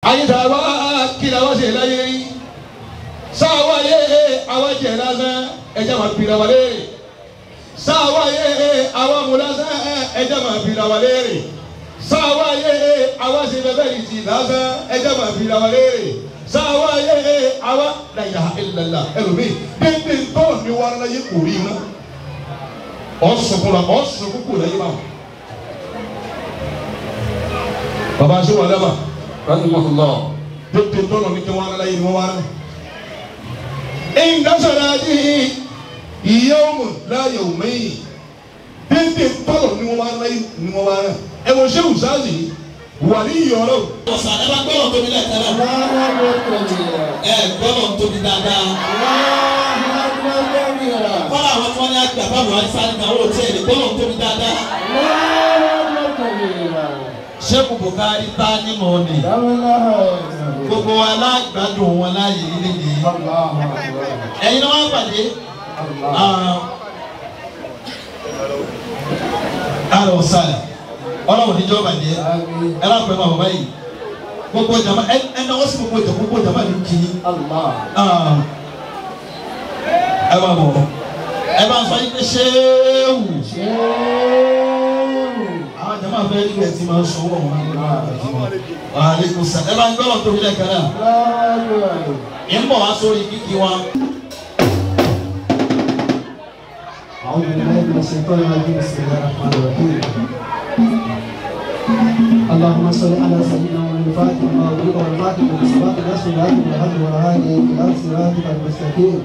Ayé tá a wá kí la wá ṣe láyé rí. Sáwá yé àwa jẹ lásán ẹjẹ máa fi ra wa léèrè. Sáwá yé àwa mú lásán ẹjẹ máa fi ra wa léèrè. Sáwá yé àwa ṣe bẹ́ẹ̀ ní ti lásán ẹjẹ máa fi ra wa léèrè. Sáwá yé àwa la ilaha illallah ẹlòmíì dédé tọ́lọ̀ ní wàrà láyé kò rí iná. Ọ̀sùnkún la ọ̀sùnkún kò láyé báwọn. Bàbá ṣé wà lábà? Rahimahullah. Dédé tọ́lọ̀ ní kí wọ́n láyé ni wọ́n wá rẹ̀. Ìdásọ̀rọ̀ yawmun la yawmayn dédé tọ́lọ̀ ní wọ́n wá láyé ni wọ́n wá rẹ̀. Ẹ wọ́n ṣé wùsáàzì wà ní ìyọ̀rọ̀. Ọ̀sán ẹ bá gbọ́dọ̀ tóbi lẹ́ẹ̀kan náà. Ẹ gbọ́dọ̀ tóbi dáadáa. Kọ́lá àwọn tí wọ́n ní àgbà bá Buhari sáré náà ó tiẹ̀ lè gbọ́dọ̀ tóbi dáadáa. Ṣéèkù Buhari tá ní mọ̀ ni. Gbogbo wa lágbádùn wọn láàyè ilé yìí. Ẹ̀yin náà wá pàdé. Àlọ́ ọ̀sán ọlọ́run níjọ́ bàjẹ́ ẹ lápẹ́ máa bọ̀ báyìí. Gbogbo jama ẹ náwó sí gbogbo jama gbogbo jama ní kí. Ẹ máa bọ̀ ẹ máa sọ yín pé ṣéwù. Àwọn jama fẹ́ rí ẹ̀ tí máa ń sọ wọ́n wọn ní wàhálẹ́kùn sàn ẹ máa ń gbọ́dọ̀ tóbi lẹ́ẹ̀kan náà. Ń bọ̀ wá sórí kíkí wọn. أعوذ بالله من الشيطان الرجيم بسم الله الرحمن الرحيم اللهم صل على سيدنا محمد الفاتح لما أغلق والفاتح لما سبق نصر الهدي والهدي والهادي إلى صراطك المستقيم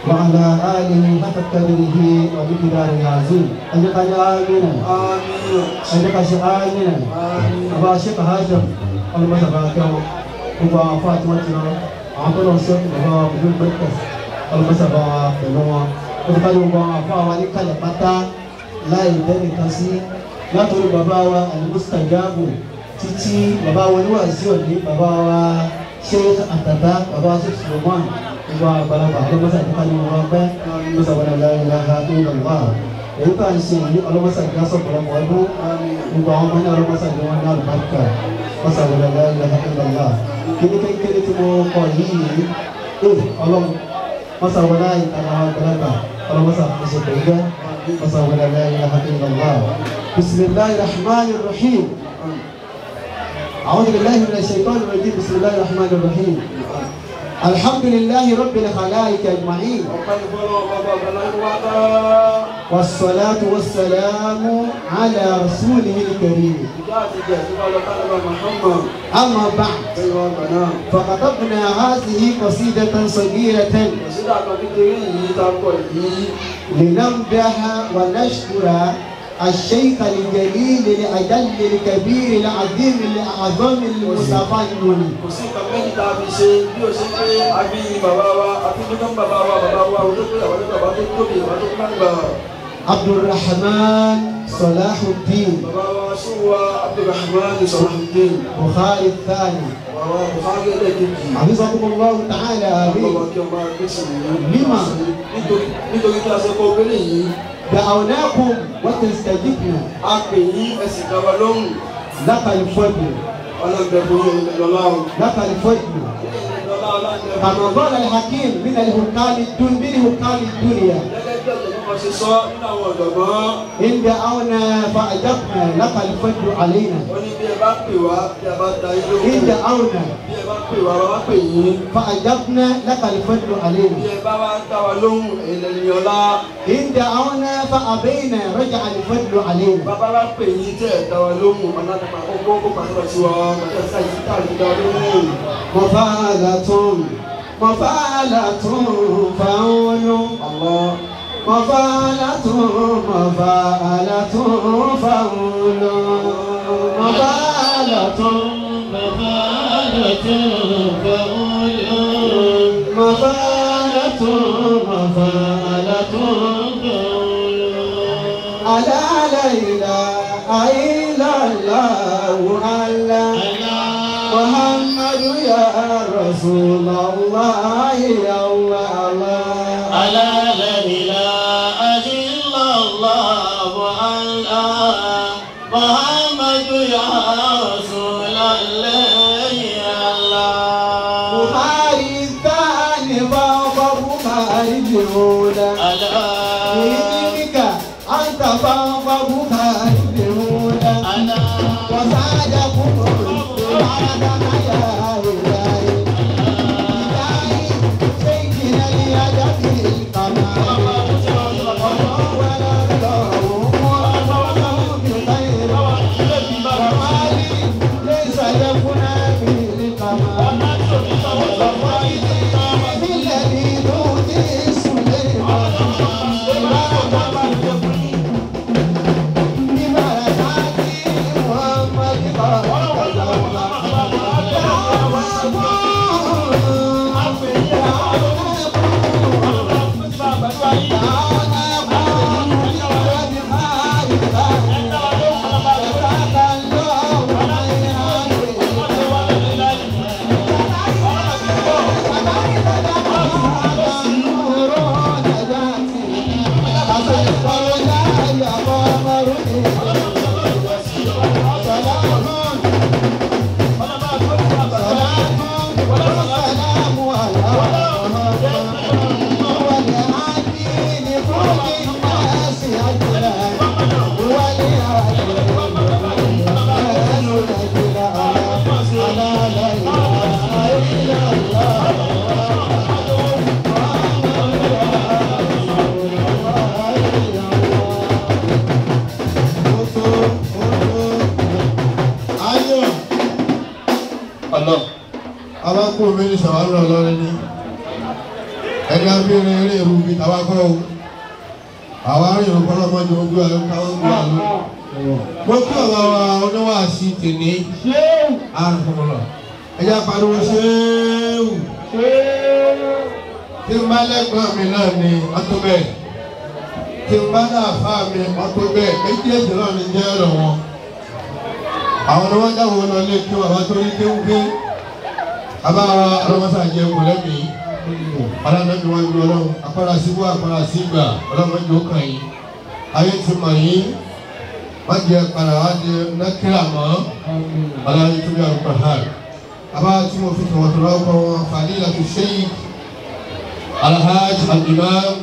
وعلى آله حق قدره ومقداره العظيم. أجل آمين أجل آمين أبا شيخ هاشم اللهم صل على gbogbo àwọn afọ àti wọn ti lọ àwọn tó lọ sí ọkùnrin bàbá wa pẹ̀lú breakfast اللهم صل على pẹ̀lú wọn ó ti ká gbogbo àwọn afọ àwọn alíkàlẹ̀ pátá láì dẹ́nìkan sí látòrí bàbá wa alimustajabu títí bàbá wa oníwàásí òní bàbá wa Sheikh Àtàtà bàbá wa Sheikh Suleiman gbogbo àwọn àgbàlagbà ọlọ́mọsà ìdíkà ní wọn pẹ́ ọlọ́mọsà wàlá la ilaha illallah èyí tá à ń ṣe yìí ọlọ́mọsà ìdíkà sọ̀pọ̀lọpọ̀ ọdún gbogbo àwọn ọmọ ní ọlọ́mọsà ìdí wọn ní àlùbáríkà ọlọ́mọsà wàlá la ilaha illallah kíní kékeré tí mo kọ yìí ọlọ́run mọ́sà wàlá ìtàn àwọn àgbàlagbà ọlọ́mọsà ìṣèkò وصلى لا إله إلا الله. بسم الله الرحمن الرحيم. أعوذ بالله من الشيطان الرجيم. بسم الله الرحمن الرحيم. الحمد لله رب الخلائق أجمعين. والصلاة والسلام على رسوله الكريم. أما بعد فكتبنا هذه قصيدة صغيرة لنمدح ونشكر الشيخ الجليل الأجل الكبير العظيم الأعظم المتفنن. عبد الرحمن صلاح الدين بخاري الثاني حفظكم الله تعالى. آمين. لما دعوناكم وتستجبنا لك الفضل لك الفضل كما قال الحكيم من الحكام الدنيا إن دعونا فأجبنا لك الفضل علينا. إن دعونا فأجبنا لك الفضل علينا. إن دعونا فأبينا رجع الفضل علينا. مفعلة مفعلة فعول الله مفعلة مفعلة فعول مفعلة مفعلة فعول مفعلة مفعلة فعول ألا لا إله إلا الله الله محمد يا رسول الله يا الله ألا لا إله إلا الله الله محمد يا رسول الله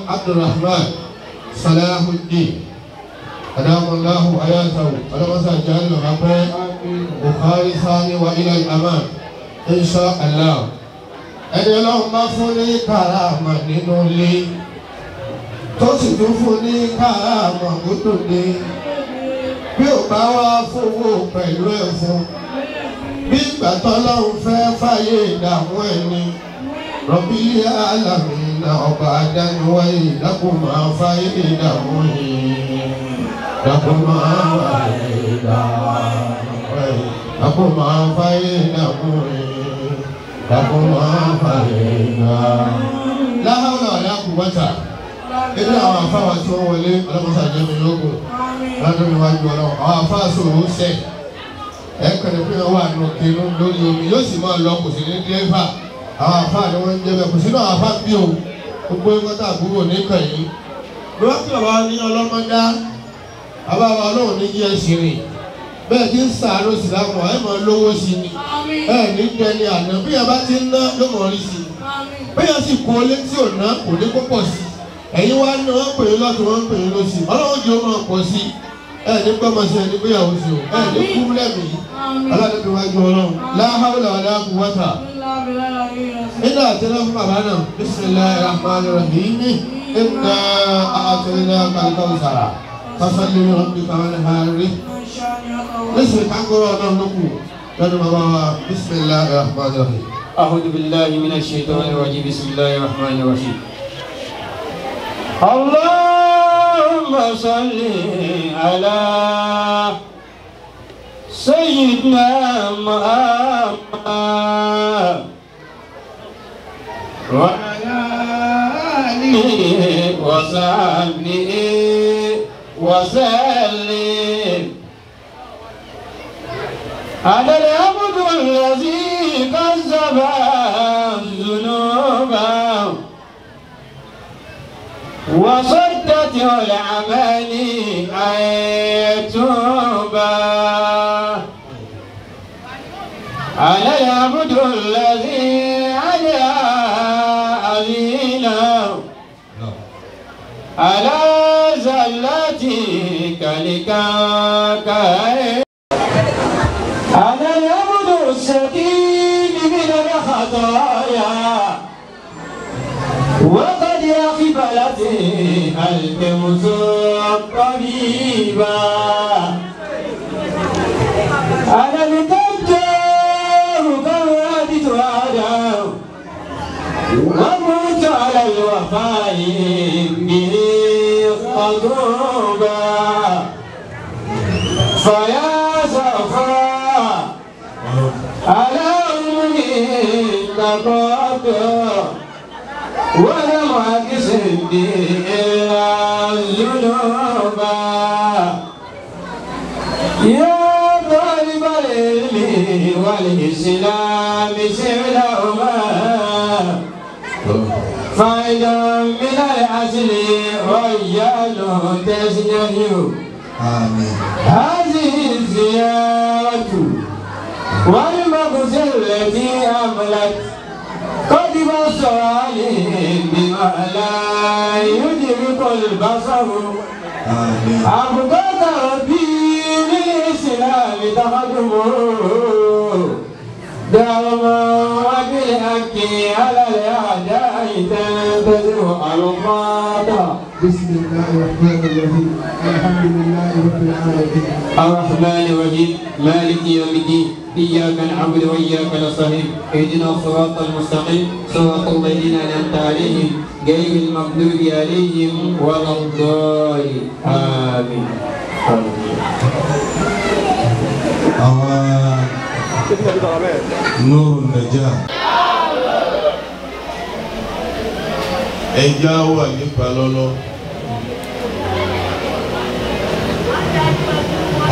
Abdulrahman Salahuddin adamallahu ayatahu alamasa jalo rape Bukhari sani wa ila al-aman insha Allah. Ẹni Ọlọ́run bá fún ní karama nínú ilé tó sì tún fún ní karama gbódò ní bí ò bá wá fowó pẹ̀lú ẹ̀ fún bí ìgbà tọ́lọ́run fẹ́ fàyè ìdààmú ẹni Rabbil alamin ọba adániwáyé dákun máa fàyè ìdààmú yìí dákun máa fàyè ìdààmú yìí dákun máa fàyè ìdààmú yìí dákun máa fàyè ìdààmú. La hawla wala quwwata ebi àwọn afáwà tí wọ́n wọlé ọlọ́mọsá jẹ́mi lógún lọ́dún mi wájú ọlọ́run àwọn afáà sòrò sẹ̀ ẹ̀ kẹ́ni pé wọ́n wà nù kínú lórí omi yóò sì máa lọ kò sí ní dírẹ́fà. Àwọn afáà ni wọ́n ń jẹ́ bẹ́ẹ̀ kò sínú àwọn afáà bí o gbogbo ẹgbẹ́ tá àbúrò nìkan yìí lọ́wọ́ tí bàbá ní ọlọ́mọdá bàbá wa ọlọ́run ní jí ẹ̀sìn rìn bẹ́ẹ̀ tí ń sàánú sílámù ẹ̀ mọ̀ lówó sí ni ẹ̀ ní dẹni àná bí yàrá ti ń ná ló mọ̀ rí sí bí yàrá sì kó létí òná kò ní kó pọ̀ sí ẹ̀yin wá ní wọ́n pè é lọ́tún wọ́n pè é lọ́sì ọlọ́run jẹ́ ọmọ pọ̀ sí ẹ̀ ní gbọ́mọ sí ẹ̀ ní gbéyàwó sí o ẹ̀ ní kú lẹ́mìí aláàbí wájú ọlọ́run la hawla wala quwwata إنا أتينا بابانا بسم الله الرحمن الرحيم إنا أعطيناك الكوثر فصل لربك وانحر بسم الله الرحمن الرحيم. أعوذ بالله من الشيطان الرجيم. بسم الله الرحمن الرحيم. اللهم صل على سيدنا محمد وعلى آله وصحبه وسلم. أنا العبد الذي كذب الذنوب وصدته الأماني أن يتوب. أنا العبد الذي على أذينا على زلتك لكاك. أنا العبد السكين من الخطايا وقد أقبلت الكمس قريبا أنا الدجال كوادت آدم وموت على الوفاء به خطوبا فيا صفا على أمي لقد ولم أكسب به إلا الذنوبا يا طالب العلم والإسلام سعلهما فإذا من العسل رجال تزدهر. آمين. هذه الزيارة والمغزى التي أملت قد بصر عليهم بما لا يدرك البصر. آمين. أبقى ربي للإسلام تقدمه دعما وبالحق على الأعداء تنتظر القاطع. بسم الله الرحمن الرحيم. الحمد لله رب العالمين. الرحمن الرحيم مالك يوم الدين إياك نعبد وإياك نستعين اهدنا الصراط المستقيم صراط الذين أنعمت عليهم غير المغضوب عليهم ولا الضالين. آمين. نور النجاة ẹja wà nípa lọ́lọ́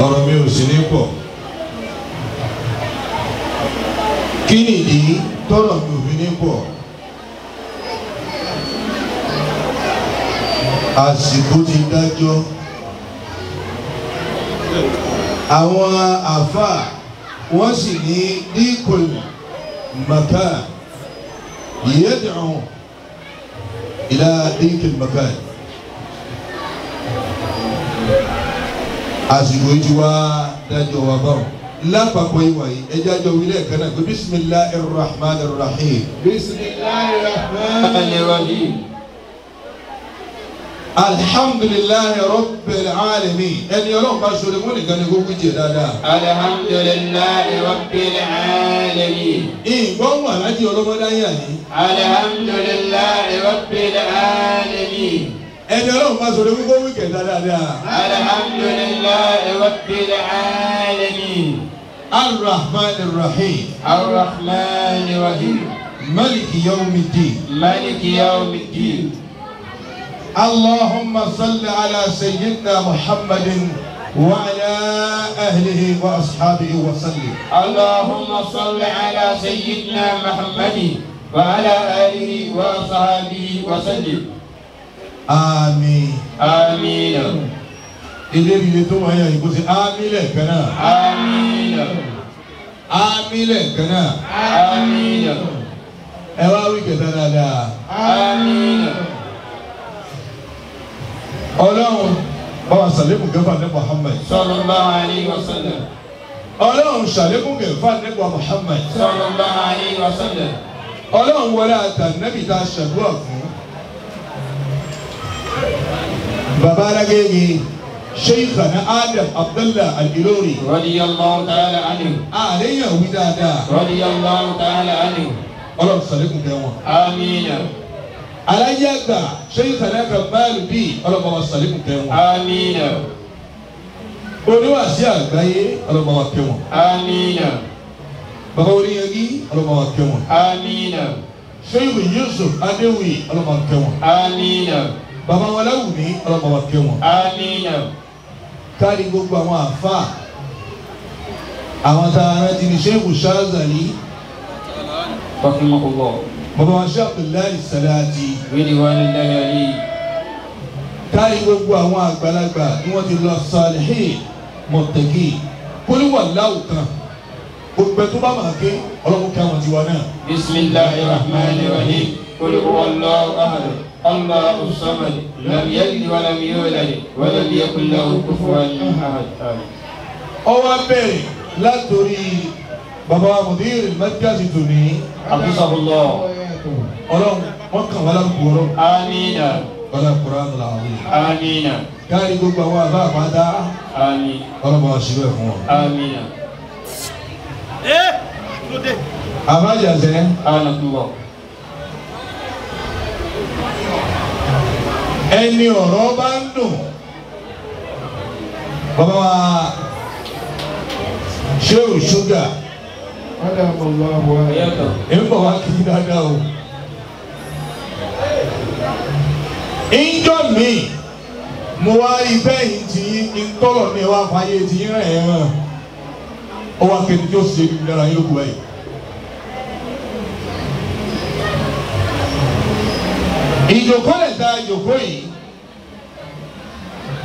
ọ̀rọ̀ mi ò sí ní pọ̀. Kí nìdí tọ́rọ̀ mi ò fi ní pọ̀? Àsìkò ti dájọ́. Àwọn àfáà wọ́n sì ní díkùn makan yad'u ila díkùn makan. Àsìkò yìí ti wá dájọ́ wa báwọn lápapọ̀ ìwà yìí ẹjẹ́ àjọ wílẹ̀ kan náà pé bisimilahi rahman rahim. Bisimilahi rahman rahim. Alhamdulilahi rabbil alamin. Ẹni ọlọ́run bá sọ̀rọ̀ mú nìkan ní kókó jẹ dáadáa. Alhamdulilahi rabbil alamin. Ìgbọ́n wà láti ọlọ́mọdé ayé àní. Alhamdulilahi rabbil alamin. Ẹni ọlọ́run bá sọ̀rọ̀ mú kókó jẹ dáadáa. Alhamdulilahi rabbil alamin. Ar-Rahman ar-Rahim. Ar-Rahman ar-Rahim. Maliki yawmiddin. Maliki yawmiddin. اللهم صل على سيدنا محمد وعلى أهله وأصحابه وسلم. اللهم صل على سيدنا محمد وعلى آله وأصحابه وسلم. آمين. آمين. Ilé tó wáyà yìí kò sí àmín lẹ́ẹ̀kan náà. Àmín. Àmín lẹ́ẹ̀kan náà. Àmín. Ẹ wá wí kẹta dáadáa. Àmín. Ọlọ́run báwa sàlékún kẹfà ní Muhammad. Sallallahu alayhi wa sallam. Ọlọ́run sàlékún kẹfà ní Muhammad. Sallallahu alayhi wa sallam. Ọlọ́run wọlé àtànẹ́bì tá a ṣàdúrà fún. Bàbá alágége Sheikhana Adam Abdallah Al-Ilori. Radiyallahu ta'ala anhu. Àléyàn wí dáadáa. Radiyallahu ta'ala anhu. Ọlọ́run sàlékún kẹ wọn. Àmín. Aláyàgbà Sheikhana Kamaluddin ọlọ́mọ wa sàlékún kẹ wọn. Àmín. Oníwàásí àgbáyé ọlọ́mọ wa kẹ wọn. Àmín. Bàbá oníyanjú ọlọ́mọ wa kẹ wọn. Àmín. Sheikh Yusuf Adéwì ọlọ́mọ wa kẹ wọn. Àmín. Bàbá wọn Láwùmí ọlọ́mọ wa kẹ wọn. Àmín. Kárí gbogbo àwọn àfa àwọn tá a rántí ní Sheikh Shazali. Rahimahullah. Bàbá wa Sheikh Abdullahi Salati. Ridwanullahi alayhi. Kárí gbogbo àwọn àgbàlagbà ni wọ́n ti lọ salihin mọ̀tẹ́kì kólúwà láwù kan gbogbo ẹ̀ tó bá máa ké ọlọ́run kí àwọn tiwa náà. Bisimilahi rahman rahim. Qul huwallahu ahad. Allahu samad. Lam yalid wa lam yulad wa lam yakun lahu kufuwan ahad. Ó wá bẹ̀rẹ̀ látòrí Bàbá wa Mudir al-Markaz tòní. Hafizahullah. Ọlọ́run wọ́n kàn wá lárúkọ ọlọ́run. Amina. Ọlá Qur'an al-Azim. Amina. Káàrí gbogbo àwọn àbá àpáta. Àmín. Ọlọ́run bá wa ṣe bẹ́ẹ̀ fún wọn. Amina. Àbájáde. Anakullah. Ẹni ọ̀rọ̀ bá ń dùn. Bàbá wa Shehu Sugar. Ń bọ̀ wá kí dáadáa o. Ìjọ mi, mo wá rí bẹ́yìn tí ń tọ́lọ̀ ní wá fàyè tí ń rẹ̀ hàn. Ó wá kéde tí ó ṣe é dára yín lókun báyìí. Ìjòkó lè ta ìjòkó yìí.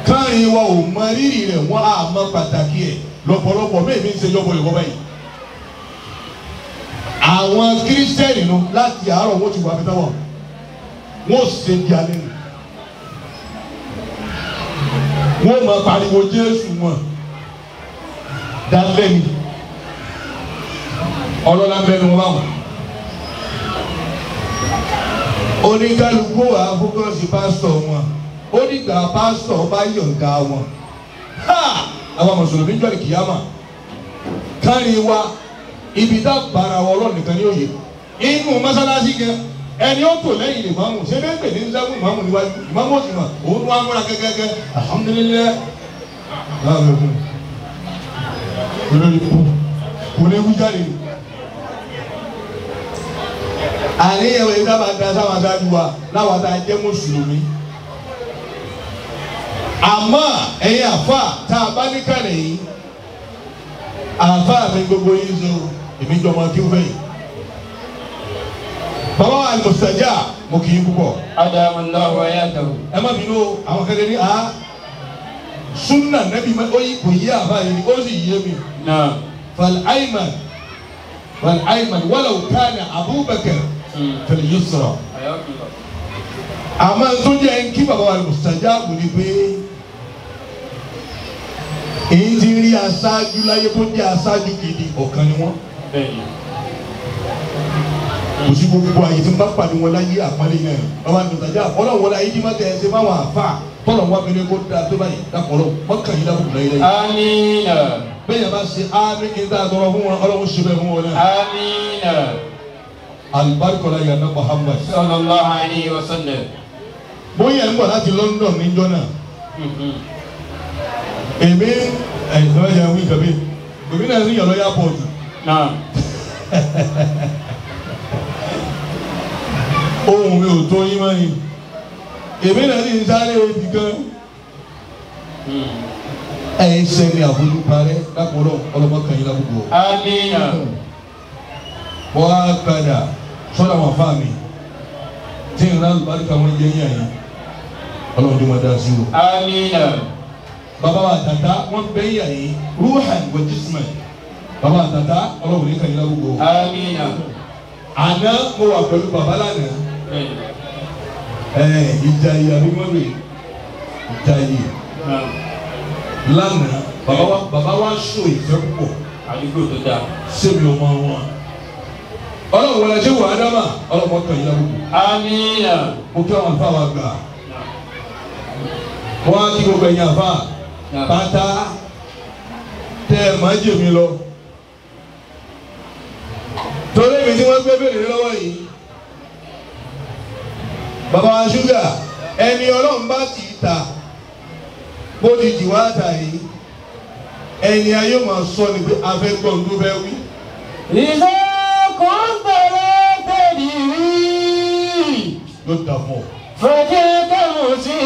Káàrin wa ò mọ rírì rẹ̀ wọ́n á mọ pàtàkì ẹ̀ lọ́pọ̀lọpọ̀ bẹ́ẹ̀ mi ń ṣe yọ̀bọ̀yọ̀bọ̀ báyìí. Àwọn kírísítẹ́nì nu láti àárọ̀ wọ́n ti wà mí táwọn wọ́n ṣe di alẹ́ nù. Wọ́n máa pariwo Jésù wọn dalẹ́ ni ọlọ́lá ń bẹnu wọn báwọn. Oníkálukú wa fókọ̀sì pásítọ̀ wọn ó dìgbà pásítọ̀ bá yọ̀ǹda wọn. Àwọn mùsùlùmí jọ̀lì kìyàmà kárí wa ibi tá bára wa Ọlọ́run nìkan ní òye inú mọ́sálásí gan ẹni ó tò lẹ́yìn ìmáàmù ṣé bẹ́ẹ̀ pè ní nsáfù ìmáàmù níwájú ìmáàmù òsì mà òun wá múra gẹ́gẹ́gẹ́ alhamdulilayi olórí kú kò ní wú jáde. Àníyàn wòye sábà da sáwọn aṣáájú wa láwọn tá a jẹ́ mùsùlùmí. Àmọ́ ẹ̀yin àfa tá a bá ní kàlẹ̀ yìí àfa mi gbogbo yín so èmi jọ ọmọ kí ó fẹ́ yìí. Bàbá wa Al-Mustaja mo kì í púpọ̀. Adamallahu hayatahu. Ẹ má bínú àwọn kẹ́kẹ́ ní a sunna nẹ́bí ó yí kò yí àfa yìí ó sì yé mi. Naam. Fal-ayman wal-ayman walaw kana Abubakar fil yusra. Àmọ́ tó jẹ́ ń kí bàbá wa Al-Mustaja kò ní pé èyí ti rí aṣáájú láyé kó jẹ́ aṣáájú gidi ọ̀kan ni wọ́n. Kò sí gbogbo àyè tí n bá pàdé wọn láyé àpọ́nlé yẹn bàbá Al-Mustaja ọlọ́run wọlé ayé tí má tẹ̀ ẹ́ ṣe fáwọn àfa tọ́lọ̀ wọn abẹ́rẹ́ kó dáa tó báyìí dákọ̀ọ́lọ́ wọ́n kàn yín lábùkù láyé láyé. Amina. Bẹ́ẹ̀ yẹn bá ṣe ámì kí n tá a tọrọ fún wọn ọlọ́run ṣe bẹ́ẹ̀ fún wọn náà. Amina. Alibarikola yàrá Muhammad. Sallallahu alayhi wa sallam. Bóyá ń bọ̀ láti London níjọ́ náà. Èmi ẹ̀sán yẹn wí kàbí èmi náà ń yàn lọ airport. Naam. Ohun mi ò tó yín mọ́ ni èmi náà sì ń sáré ibi kan. Ẹ ń sẹ́ni àfojú parẹ́ lápòlọ́ ọlọ́mọ kan yín lábùkù. Amina. Wọ́n á padà sọ́dọ̀ àwọn afá mi tí ń rán àlùbáríkà wọn jẹ́ yín àyè ọlọ́run tó máa dá sí o. Amina. Bàbá wa tata wọn bẹ yín àyè ruhan wa jisman bàbá wa tata ọlọ́run ní kan yín lábùkù. Amina. Àná mo wà pẹ̀lú bàbá lánàá. Ìjà yìí àbí wọ́n rè ìjà yìí lánàá bàbá wa sọ ìfẹ́ púpọ̀ àdúgbò tó dáa sẹ́mi ọmọ wọn ọlọ́run wọlé ṣé wàá dábà ọlọ́mọ kan yìí lábùkù. Amina. Mo kí àwọn àlùfáà wa gbà wọ́n á kí gbogbo ẹ̀yin àfáà pátá tẹ́ ẹ̀ máa jè mí lọ torí èmi tí wọ́n gbé bèrè lọ́wọ́ yìí. Bàbá wa Sugar ẹni ọlọ́run bá ti ta bó ti jì wá ta yìí ẹni ayé máa sọ ni pé a fẹ́ gbọ́n tó fẹ́ wí. Ìṣe kò ń tẹ̀lé tẹ̀lé rí. Ló dà fún ọ. Fẹ̀jẹ̀ kẹ́hùn sí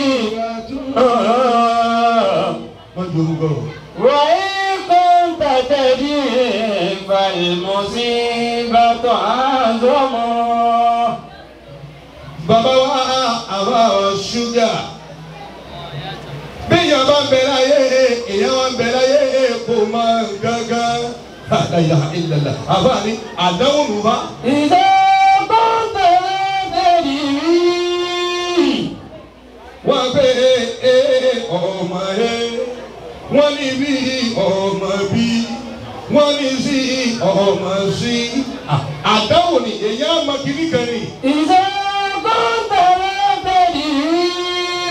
Wọ́n ju orúkọ rọ̀. Wàyí kò ń tẹ̀tẹ̀ rí falmusibatu azamu. Bàbá wa àbá wa Sugar bí èèyàn bá ń bẹ láyé èèyàn bá ń bẹ láyé kò mọ gángan la ilaha illallah àbá ni àdánwò nù bá. Ìṣe kò ń tẹ̀lé tẹ̀lé rí. Wọ́n pé ọmọ ẹ wọ́n ní bí ọmọ bí wọ́n ní sí ọmọ sí àdáwò ni èyí á mọ kíní kan ni. إذا كنت لا تدري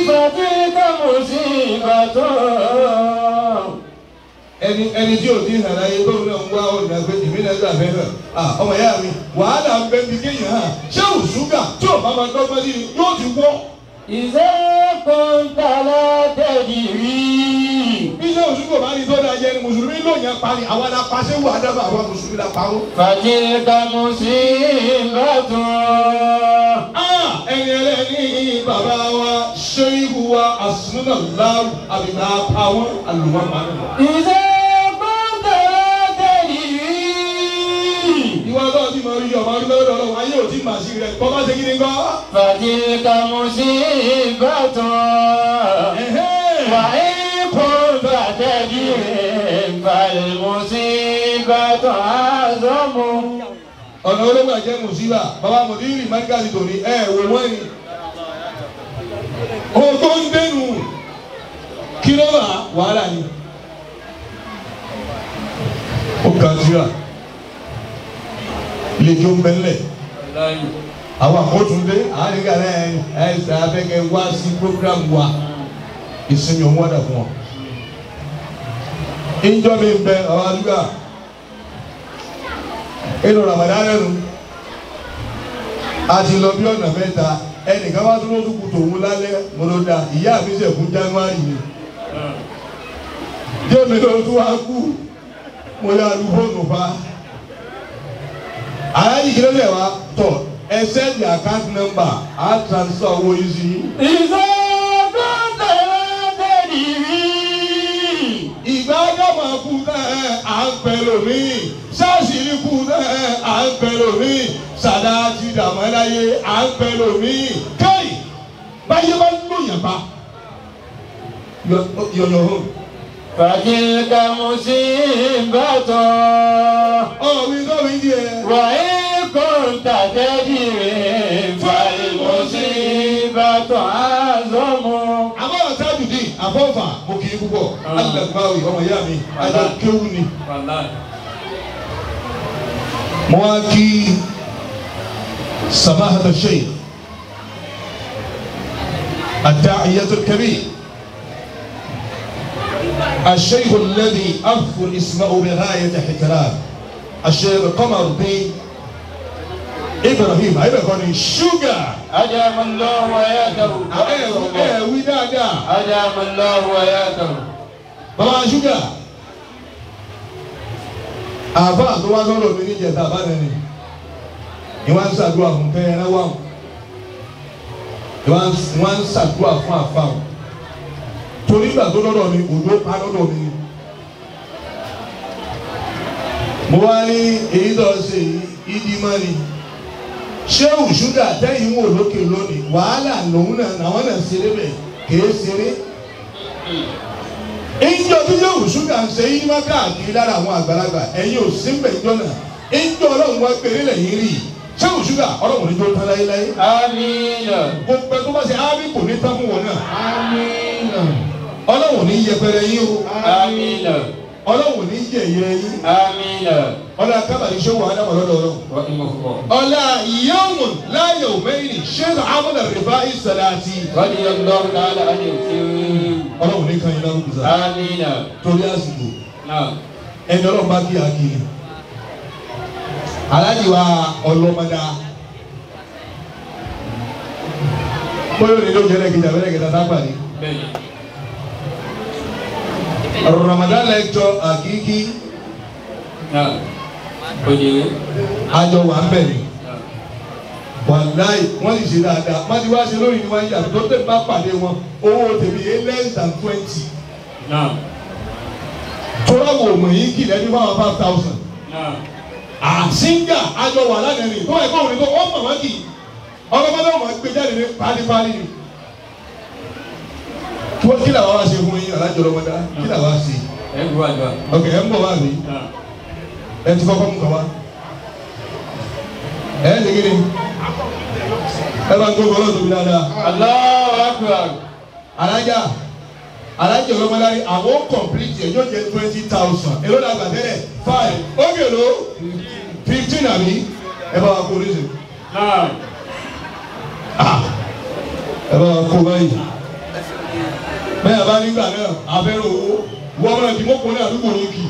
فتلك مصيبة. Ẹni tí ò ní hàn láyé tó ń wá ọ̀nà pé èmi náà gbà fẹ́ hàn ọmọ ìyá mi wàhálà ń bẹ bí kéèyàn hàn ṣé òṣùgà tí ò bá máa dọ́gbọ́n sí ni yóò ti wọ́. إذا كنت لا تدري. Bí ṣé òṣùgà bá ní tó dáa jẹ ni mùsùlùmí lóyún apá ni àwa la pa ṣé wà á dábàá àwa mùsùlùmí la pa ó. فتلك مصيبة. Ẹni ẹlẹ́ni bàbá wa ṣéyíhu wa àsúnà láàrú àbíká pa wọ́n àlùmọ́ pa náà. إذا كنت لا تدري. Ìwọ náà ti máa rí ọmọ ọdún lọ́dọ̀ ọlọ́run ayé ò tí màá sí rẹ̀ kọ́ bá ṣe kí ni kọ́. فتلك مصيبة. وإن كنت تدري فالمصيبة أعظم. Ọ̀nà ológun àjẹ́ mùsíbà bàbá mùdírì mẹ́ríkàsì tòní ẹ̀ wò wọ́n ni. Ògbó ń dẹnu kí ló bá wàhálà ni. Ó ga jura lè jó ń bẹ́ńlẹ̀ àwọn àkótúndé àárín ẹ ẹ sàbẹ̀kẹ̀ wá sí program wa ìsinmi òun wádà fún wọn. Ìjọ mi ń bẹ àwọn àdúgbò inú Ramadan lẹ́nu a ti lọ bí ọ̀nà mẹ́ta ẹnìkan wá tó lóṣù kù tòun lálẹ́ mo ló da ìyá mi ṣe fún January ni díẹ̀ mi ló tún wá kú mo yà lu fóònù fa aláàjì kí ló lè wá tọ̀ ẹ send the account number á transfer owó yìí sí. إذا كنت لا تدري. Ìgbà dọ́mọ̀ kú náà à ń pẹ́ lómi ṣáàṣì kú náà à ń pẹ́ lómi sàdá ti dàmọ́ láyé à ń pẹ́ lómi kéyì báyé bá lóyún pa yọ̀yọ̀ hàn. فتلك مصيبة. Ọ̀wí sọ̀wí díẹ̀. وإن كنت تدري فالمصيبة أعظم. Àmọ́ Tajudeen àfọ́fà mo kì í púpọ̀ alẹ́gbáwì ọmọ ìyá mi àjọ kéwù ni. Mo wá kí samahata sheikh ad-da'iyatul kabir الشيخ الذي أذكر اسمه بغاية احترام الشيخ قمر الدين إبراهيم أيضا كان شوغا. أدام الله حياته. Ẹ wí dáadáa. أدام الله حياته. Bàbá ṣúgà àbá tó wá sọ́dọ̀ mi níjẹta bá nẹni ìwà ń ṣàdúrà fún kẹrẹ wà ìwà ń ṣàdúrà fún àfa o torí ìgbà tó lọ́dọ̀ mi òjò pa lọ́dọ̀ mi ni. Mo wá ní èyí tó ṣe ìdí mọ́ ni ṣéwù ṣúgà tẹ́yìn wò lókè lónìí wàhálà lòun náà làwọn náà ṣeré bẹ̀ kèé ṣeré. Ìjọ tí ṣéwù ṣúgà ń ṣe yín má káàkiri lára àwọn àgbàlagbà ẹ̀yin ò sí mbẹ̀ ìjọ náà ìjọ ọlọ́run wá péré lẹ́yìn rí ṣéwù ṣúgà ọlọ́run ní tó tán láéláé. Àmín. Gbogbo ẹ tó bá ṣe ámì kò ní tán fún wọn náà. Àmín. Ọlọ́run ní yẹpẹrẹ yín o. Àmín. Ọlọ́run ní yẹ̀yẹ́ yín. Àmín. Ọlá kábàlì ṣé wàhálà wà lọ́dọ̀ ọlọ́run. Ọlá yawmun la yawmayni Sheikh Ahmad Rifai Salati. Radiyallahu ta'ala anhu. Ọlọ́run ní kan yín lárúkú sá. Àmín. Torí àsìkò. Ẹni ọlọ́run bá kí akiri. Aláàjì wa ọlọ́mọdá. Bóyá òní ló jẹ́ lẹ́gẹ̀dẹ̀ abẹ́rẹ́gẹ̀dẹ̀ sápà ni. Ramadan lecture àkíkí. Àjọ wà ń bẹ̀ ni. Wàláì wọ́n sì ṣe dáadáa. Má ti wá ṣe lórí ni wọ́n ń yà tó tẹ̀ bá pàdé wọn. Owó tèmi yé less than 20. Tọ́lá wo mọ̀ yín kì lẹ́ni 5,000. Àṣìngà àjọ wà lánàá ni. Tó ẹ̀kọ́ òní tó wọ́n mọ̀ wọ́n kì í. Ọlọ́mọdé wọn gbé jáde ní pálípálí ni. Kí làwọn wá ṣe fún yín alájọ lọ́mọdá? Kí làwọn wá ṣe? Ok, ẹ̀ ń bọ̀ wá mi. Ẹ ti kọ́kọ́ mú kàn wá. Ẹ ẹ́ ṣe kí ni? Ẹ bá ń gbógun ọlọ́dún mi dáadáa. Allahu Akbar. Alájà Alájẹ ọlọ́mọdárí àwọn complete ẹ̀ yóò jẹ́ 20,000. Èló la gbà tẹ́lẹ̀ 5. Ó gèlò 15 àbí ẹ bá wa kó oríṣi. Ẹ bá wa kó báyìí. Bẹ́ẹ̀ bá nígbà náà abẹ́rẹ́ owó wọ́n máa di mọ́kànlá àdúgbò ní kì.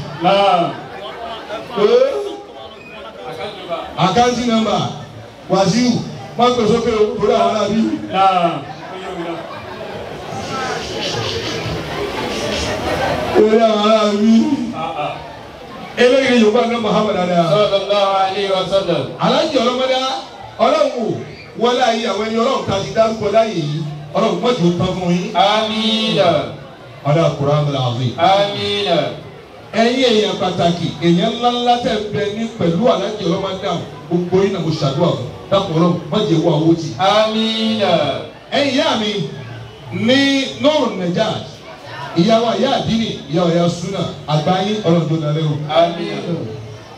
Àkáǹtì nọ́mbà Wàsíù má pè sókè o torí àwọn arábí. Torí àwọn arábí. Eléyìí Yorùbá ní Muhammad adá. Sallallahu alayhi wa sallam. Alájì ọlọ́mọdá ọlọ́run wò wọlé ayé àwọn ẹni ọlọ́run ta ti dárúkọ láyè yìí ọlọ́run mọ̀jú tán fún yín. Àmín. Ọlá Qur'an al-Azim. Àmín. Ẹ̀yin èèyàn pàtàkì èèyàn ńláńlá tẹ̀ bẹ ní pẹ̀lú alájì ọlọ́mọdá gbogbo yín náà mo ṣàdúrà fún dákun ọlọ́run má jẹ́ wọ àwọ̀ tì. Àmín. Ẹ̀yin ìyá mi ní Nuru Najat ìyàwó ìyá àdínì ìyàwó ìyá súnà àgbáyé ọlọ́run tó dalẹ́ o. Àmín.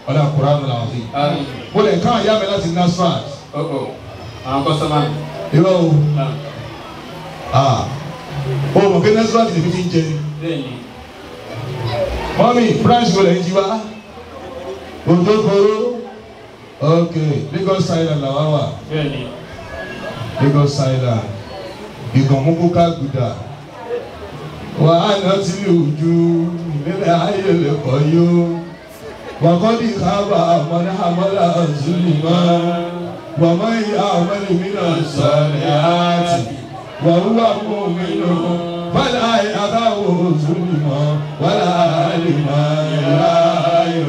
Ọlá Qur'an al-Azim. Àmín. Mo lè káwọn ìyá mi láti Nasrat. Àwọn kọ́sọ́mà. Irọ́ o. O mọ̀ pé Nasrat lèmi ti ń jẹ ni. Bẹ́ẹ̀ni. Mọ́mí branch wo lẹ́yìn ti wá? Òjòkòrò. Ok, Lagos Island làwa wà. Bẹ́ẹ̀ni. Lagos Island. Ìgànmúkú ká gbùdà. Wà á nà tí ojú nílẹ̀ ayé lè kọ́ yó. Wàkọ́dí kábà àmọ́lá àmọ́lá zulùmọ́. Wàmọ́ ìyá àmọ́lẹ̀ mìíràn sọ̀rọ̀ àti. Wàhùwà mú mi lò. Wàlá àbáwò zulùmọ́. Wàlá àlìmọ́ ìlà ayò.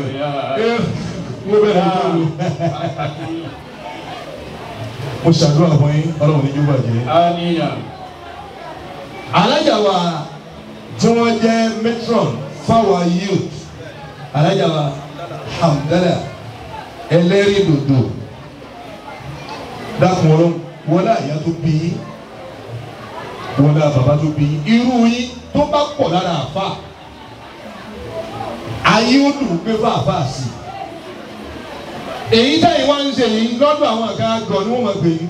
Mo bẹ̀rẹ̀ ìjọba. Mo ṣàdúrà fún yín, ọlọ́run ní jùbọ̀ jẹ́. Àmín. Alájà wa tí wọ́n jẹ́ matron fáwọn youth. Alájà wa Hamdala ẹlẹ́rìí dòdò. Dákun ọlọ́run, wọlé àyà tó bí yín, wọlé bàbá tó bí yín. Irú yín tó bá pọ̀ lára àfa, ayé ó dùn pé fáfáà sí i. Èyí táyì wá ń ṣe yìí lọ́dọ̀ àwọn àga gan ni wọ́n máa gbé yín.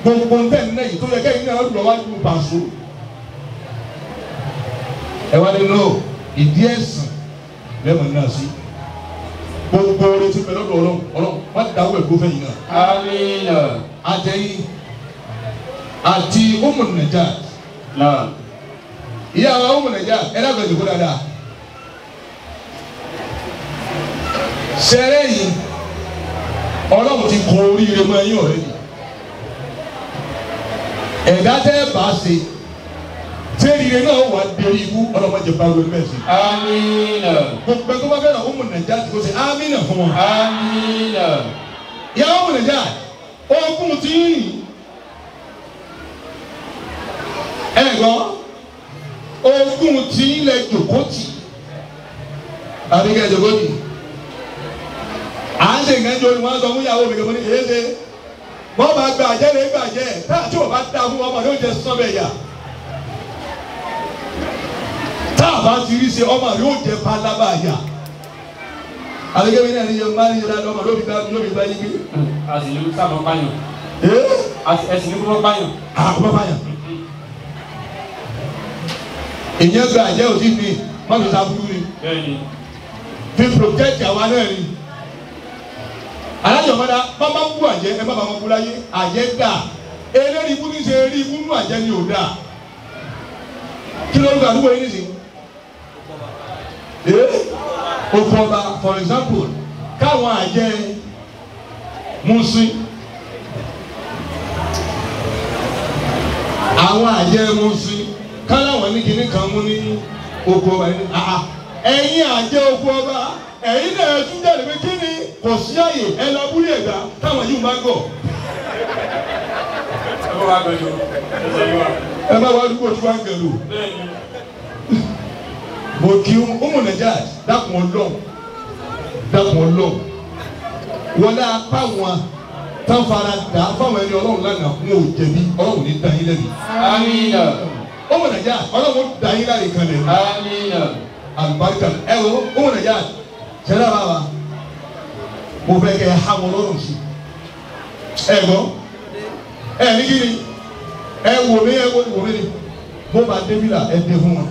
Gbogbo ń tẹ̀ ní yìí tó yẹ kẹ́yìn náà lọ wájú pàṣọ. Ẹ wá nínú ìdí ẹ̀sìn lẹ́mọ̀ náà sí. Gbogbo oore ti bẹ lọ́dọ̀ ọlọ́run ọlọ́run má dáwọ́ ẹ̀gbọ́n fẹ́yìn náà. Àmín. Àtẹ̀yìn àti Umu Najat. Náà. Ìyá wa Umu Najat ẹ dákun ẹ jókòó dáadáa. Sẹ́rẹ́ yìí ọlọ́run ti kọ oríire mọ́ ẹ̀yìn ọ̀rẹ́ ni. Ẹ̀dá tẹ́ bá ṣe tẹ́rìíre náà wà dérí ibú ọlọ́mọdé bá wọlé mẹ́sì. Àmín. Gbogbo ẹ̀ tó bá fẹ́ràn Umu Najat kò ṣe àmín fún wọn. Àmín. Ìyá Umu Najat ogún tí ń rìn. Ẹ gbọ́ ogún tí ń lẹ jòkó tì. Àbíkẹ́ jòkó tì. À ń ṣe nǹkan jọ ni wọ́n sọ fún ìyàwó mi kẹ́kọ̀ọ́ ní èyí ṣe. Wọ́n bá gba àjẹ́ lè gbàjẹ́ táà tí wọ́n bá dá fún ọmọ yóò jẹ sọ́bẹ̀ yà. Tá a bá ti rí ṣe ọmọ yóò jẹ pálábà yà. Àbíkẹ́ mi náà ní yẹn máa ń yẹra lọ́mọ lóbi bá lóbi bá yí gbé. A sì ní sábà pààyàn. Ẹ̀sìn ní kúrò pààyàn. Àkúrò pààyàn. Ìyẹn gba àjẹ́ òsì mi, má fi sábúrú ni. Bẹ́ẹ̀ni. Fi protect àwa náà ni. Alájọmọdá bá bá bú àjẹ́ ẹ má bá wọn bú láyé àjẹ́ dà eléyìí ibú ní ṣe eré ibú nú àjẹ́ ni ò dà kí ló ń gbà àdúgbò yín nísìnyí. Oko ọba for example káwọn àjẹ́ Mùsùlùmí àwọn àjẹ́ Mùsùlùmí káláwọn ní kinní kan mú ní oko ọba yìí ẹ̀yin àjẹ́ oko ọba ẹ̀yin náà tún jáde pé kí ni kò sí àyè ẹ lọ abúlé ẹ̀gbá táwọn yìí máa ń gọ̀. Ẹ bá wà dúpọ̀ tí wọ́n ń gẹ̀lú. Mo kí Umu Najat dákun ọlọ́run dákun ọlọ́run wọlé apá wọn tán fara dà fáwọn ẹni ọlọ́run lánàá wọn ò jẹ̀bi ọlọ́run ní dá yín lẹ́bi. Àmín. Umu Najat ọlọ́run dá yín láre kan lẹ́nu. Àmín. Àlùbáríkà ẹ wo Umu Najat sẹ́dá bàbá mo fẹ́ kẹ́ ẹ há wọn lọ́rùn sí ẹ gbọ́ ẹ ní kí ni ẹ wò mí ẹ wò mí ni Bó bá dé bílà ẹ dé fún wọn.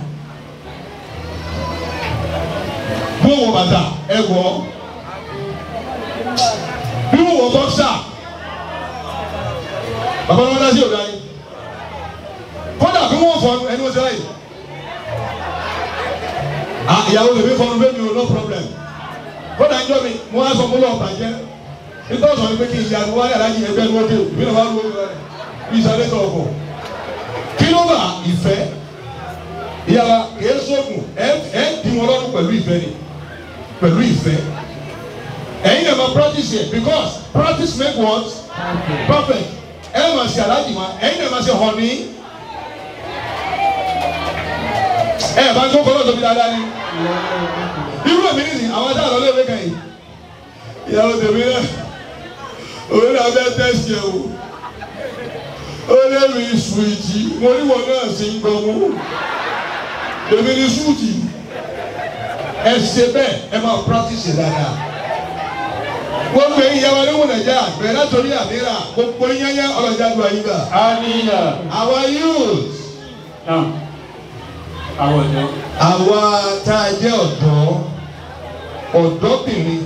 Bó wọ bàtà ẹ wọ. Bí wọ́n wọ bọ́ksà. Bàbá wọn dá sí òdà yìí. Kódà bí wọ́n fọnù ẹni wọ́n ṣe láyìí. Ìyàwó lèmi fọnù bẹ́ẹ̀ mi ò no problem. Kódà ń jọ mi, mo wá sọ mo lọ bàjẹ́. Nítorí sọ ni pé kí ìyanu wáyé alájí ẹgbẹ́ ni wọ́n dé o, ìbílẹ̀ wá lórí rẹ̀ bí ìsàlẹ̀ tó ọkọ̀. Kí ló bá ìfẹ́? Ìyàwó kìí sóògùn ẹ di wọn lọ́dún pẹ̀lú ìfẹ́ ni. Pẹ̀lú ìfẹ́. Ẹ̀yin náà máa practice here because practice make what? Perfect. Ẹ máa ṣe alájí wa, ẹ̀yin náà máa ṣe hànní. Ẹ bá ń tó kọ́ lọ́sọ̀ bí dáadáa ni. Irú èmi nìsín, àwọn ajá àlọ́ léèwé kan yìí. Ìyàwó tèmi náà, òun náà fẹ́ tẹ̀sí ẹ̀ wò. Ó lébi sùwìtì, mo ní wọn náà sì ń gbọmú. Èmi ni sùwìtì. Ẹ ṣe bẹ́ẹ̀, ẹ máa practice dáadáa. Gbogbo ẹ̀yin ìyàwó aléwò Nàìjíríà bẹ̀rẹ̀ látòrí àmìrà gbogbo yányá ọlọ́jà lu ayé gbà. Àmín. Our youth. Àwọn ọ̀dọ́. Àwa tá a jẹ́ ọ̀dọ́ ọ̀dọ́bìnrin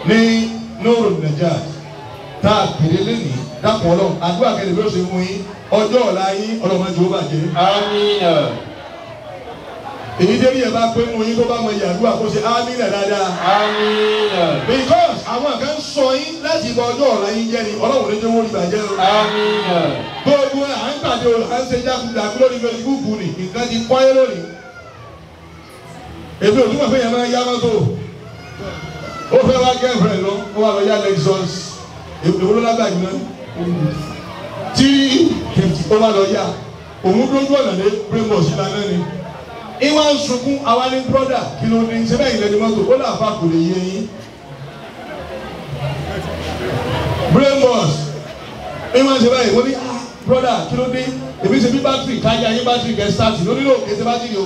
ní Nuru Najat tá a pèrè lẹ́nìí dákun ọlọ́run àdúrà kẹ́lẹ́ bí ó ṣe mú yín ọjọ́ ọ̀la yín ọlọ́mọdé ó bàjẹ́. Àmín. Èyí débi yẹn bá pé mú yín tó bá mọ ìyàdúrà kó ṣe àmín dáadáa. Àmín. Because àwọn kan sọ yín láti bọ ọjọ́ ọ̀la yín jẹ́ ni ọlọ́run ní jẹ́ wọ́n rí bàjẹ́ o. Àmín. Gbogbo à ń pàdé o à ń ṣe jákujàku lórí Facebook ni nǹkan ti kọ́yé lónìí. Èmi ò túmọ̀ pé yẹn máa yá mọ́tò. Ó fẹ́ wá girlfriend lọ, ó wà lọ yá Lexus. Èwo ló lágbàá jù náà? 350 ó wà lọ yá. Òun dójú ọ̀nà lé brainwash lánàá ni. Ìwà ń sunkún àwa ní brọ́dà kí ló ní sẹ́bẹ̀ ìlẹ̀ ní mọ́tò ó là fà kò lè yé yín. Brainwash ìwà ń ṣe báyìí wọ́n ní ah brọ́dà kí ló dé èmi ṣe bí bátìrì kájà yín bátìrì kẹ́ sáàtì ló nílò kí ṣe bátìrì o.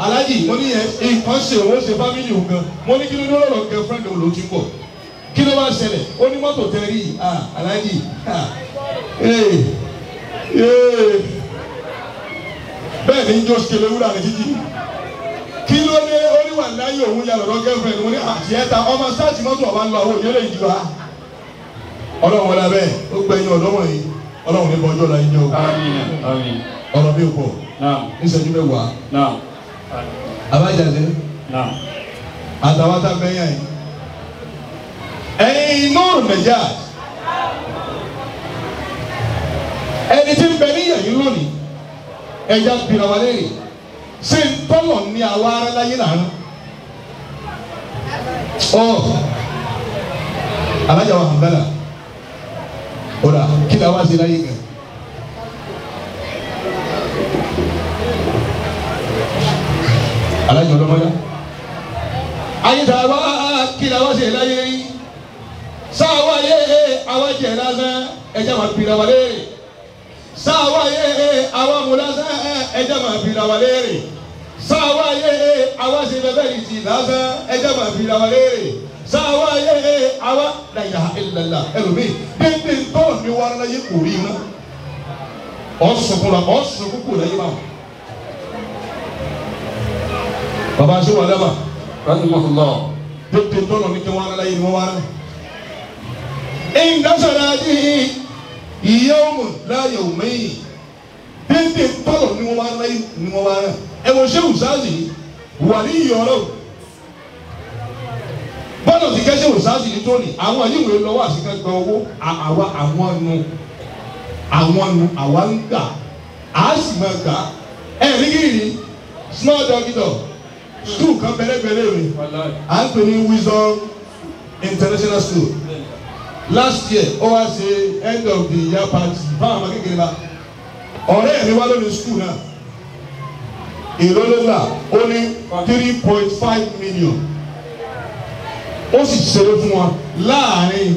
Alájì mo ní yẹn nǹkan ṣe òun ṣe fámìlì òun gan mo ní kí ló dé lọ́rọ̀ girlfriend òun ló ti pọ̀ kí ló bá ṣẹlẹ̀ ó ní mọ́tò tẹ rí ah alájì ah ee ee bẹ́ẹ̀ ni njó sikele wúrà ní títì kí ló dé oníwà láyé òun yà lọ́dọ̀ girlfriend mo ní àti ẹ̀ta ọmọ sáàtì mọ́tò ọba ń lọ àwọn òye lè jù wá. Ọlọ́run wọlé abẹ́ ó gbẹ̀yìn ọ̀dọ́ wọ̀nyí ọlọ́run ní bọ́jọ́ la yín jẹ́ o. Àmín. Àmín. Ọ̀rọ̀ mi ò pọ̀ níṣẹ́jú mẹ́wàá. Abájáde àtàwọn tá a bẹ́ yàn yìí. Ẹ̀yin Nuru Najat ẹni tí ń bẹ níyà yín lónìí ẹja bìrọ̀ wà lẹ́yìn ṣé ń tọ́lọ̀ ní àwa ara láyé làánú. Ọ alájà wa hàndálà ọ̀rà kí la wá sí láyé gan. Alájà ọlọ́mọdá ayé tá a wá kí la wá sí láyé rí sáwá yé àwa jẹ lásán ẹja máa bìrọ̀ wà lẹ́yìn sáwá yé àwa mú lásán ẹja máa bìrọ̀ wà léèrè sáwá yé àwa ṣe bẹbẹ yìí ti lásán ẹja máa bìrọ̀ wà léèrè sáwá yé àwa la ilaha illallah ẹlòmíì dédé tọ́lọ̀ ní wàrà láyé kò rí iná ọ̀sùnkún la ọ̀sùnkún kò láyé máa. Bàbá ṣé wà dábà Rahimahullah. Dédé tọ́lọ̀ ní kí wàrà láyé ni wọ́n wàrà. Ìdásọ̀rọ̀ àti yawmun la yawmayn dédé tọ́lọ̀ ní wọ́n wá láyé ní wọ́n wá rẹ̀ ẹ̀wọ̀n ṣé wùsáàzì wà ní ìyọ̀rọ̀ bọ́dọ̀ ti kẹ́ ṣé wùsáàzì ní tóní àwọn yìí wọ́n lọ́wọ́ àṣìkẹ́ gba owó àwa àwọn nu àwọn nu àwa ń gbà á sì máa gbà ẹ̀ ní kiri small doctor school kan bẹ̀rẹ̀bẹ̀rẹ̀ mi à ń pè ní Wisdom International School. Last year ó wá ṣe end of the year party fáwọn ọmọ kékeré bá ọ̀rẹ́ mi wá lónìí school náà èrò ló gbà ó ní 3.5 million ó sì ṣeré fún wa láàrin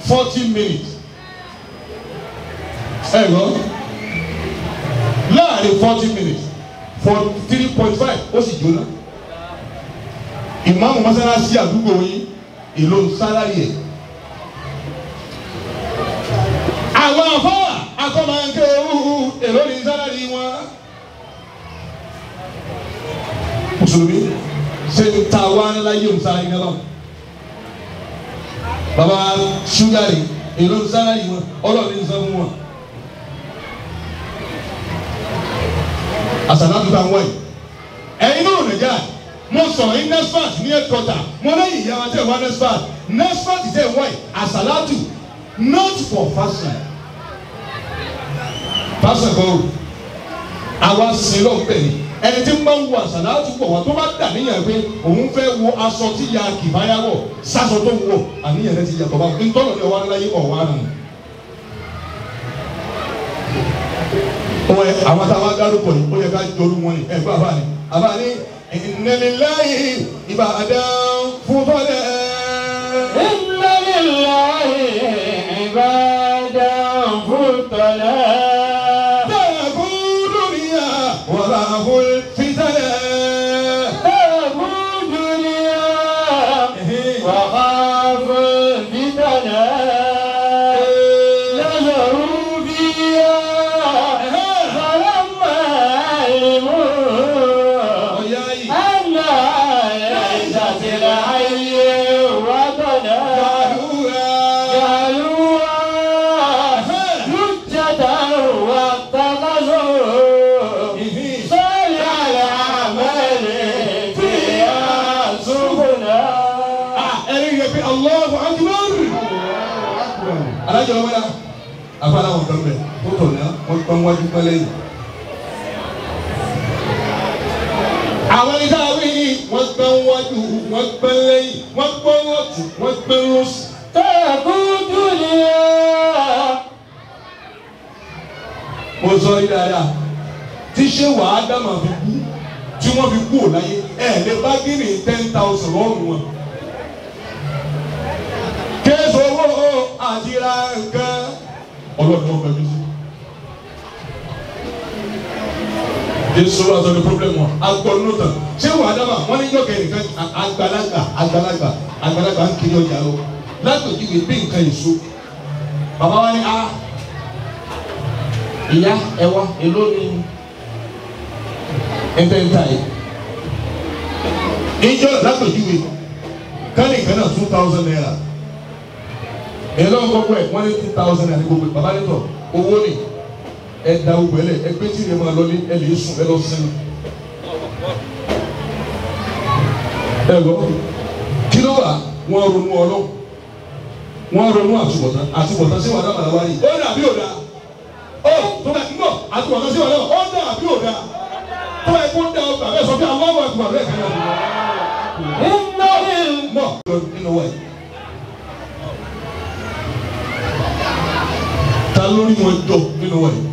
40 minutes ẹ gbọ́ láàrin 40 minutes for 3.5 ó sì jóná ìmáàmù mọ́sálásí àdúgbò yín èlò sálárì ẹ̀. Àwọn afọ́wà akọ́mọ̀ọ́kẹ́ owó èrò ní sálárì wọn. Mùsùlùmí ṣe ń ta wá láyé òun sáré ní ọlọ́run. Bàbá ṣúgàrì èlò ń sáré yìí wọn ọlọ́run ní sọ fún wọn. Àsàlátù tá ń wáyé. Ẹ̀yin náà nàìjíríà mo sọ̀rọ̀ ní NESFAT ní headquarter mo lẹ́yìn ìyá wa tẹ̀ wá NESFAT NESFAT tẹ̀ wáyé àsàlátù not for fashion. Fashion kọ́ o àwa sin lọ́n pẹ̀ ni ẹni tí ń bá ń wo àsàlátù pọ̀ wá tó bá dà níyàn pé òun fẹ́ wo aṣọ tí ya kìbáyà wọ̀ sásọ tó ń wọ̀ àníyàn rẹ ti yàtọ̀ bá ntọ́nà ní ọwọ́ aláyé ọ̀wá nù. Ó yẹ àwọn táwa dárúkọ yìí ó yẹ ká jọrú wọn ni ẹ gbọ́ àbá ni àbá ni inna lillahi ibadan fudala. Inna lillahi ibadan fudala. Alájọ wọn la afárá wọn kan bẹ tó tọ̀ náà wọn gbọ́n wájú pẹ́ lẹ́yìn. Àwọn ẹni tá a wí wọ́n gbọ́n wájú wọ́n gbọ́n lẹ́yìn wọ́n gbọ́n lọ́tù wọ́n gbọ́n lọ́sì. Tẹ̀kú dúnìyà. Mo sọ yìí dáadáa tí ṣé wàá dámà fi kú tí wọ́n fi kú ò láyé ẹ̀ lè bá gíní 10,000 lọ́rùn wọn. Kéésì owó àti ra nǹkan ọlọ́run wọn pẹ̀lú sí. Jésù wà sọ ní pírọ́blẹ̀mù wọn agbọ́nú tán ṣé wàá dábàá wọ́n ní yọ̀kẹ́ nìkan àgbàlagbà àgbàlagbà àgbàlagbà ń kiri ọjà lọ látòjúwe bí nǹkan èso. Bàbá wa ní a ìyá ẹ wá èló ni ẹ̀ńtẹ̀ǹtà yìí. Ìjọ látòjúwe kánì kan náà 2,000 naira. Èló ń gbogbo ẹ̀ wọ́n ní 2,000 naira ní gbogbo ẹ̀ bàbá ní tọ̀ owó ni ẹ da gbogbo ẹ lẹ ẹ gbé tí ìrìn máa lọ ní ẹ lè sùn ẹ lọ sinmi. Ẹ gbọ́ kí ló wà wọ́n ronú ọlọ́ wọ́n ronú àtúbọ̀tán àtúbọ̀tán sí wàdà màlúwa yìí ó dà bí ò dà ó tó bá ń bọ̀ àtúbọ̀tán sí wàdà ó dà bí ò dà tó ẹ kó dà ọgbà bẹ́ẹ̀ sọ pé àwọn ọmọ ẹ̀kú bàbá ẹ̀ kan náà. Mọ̀ nínú wa yìí. Ta lórí wọn jọ nínú wa yìí.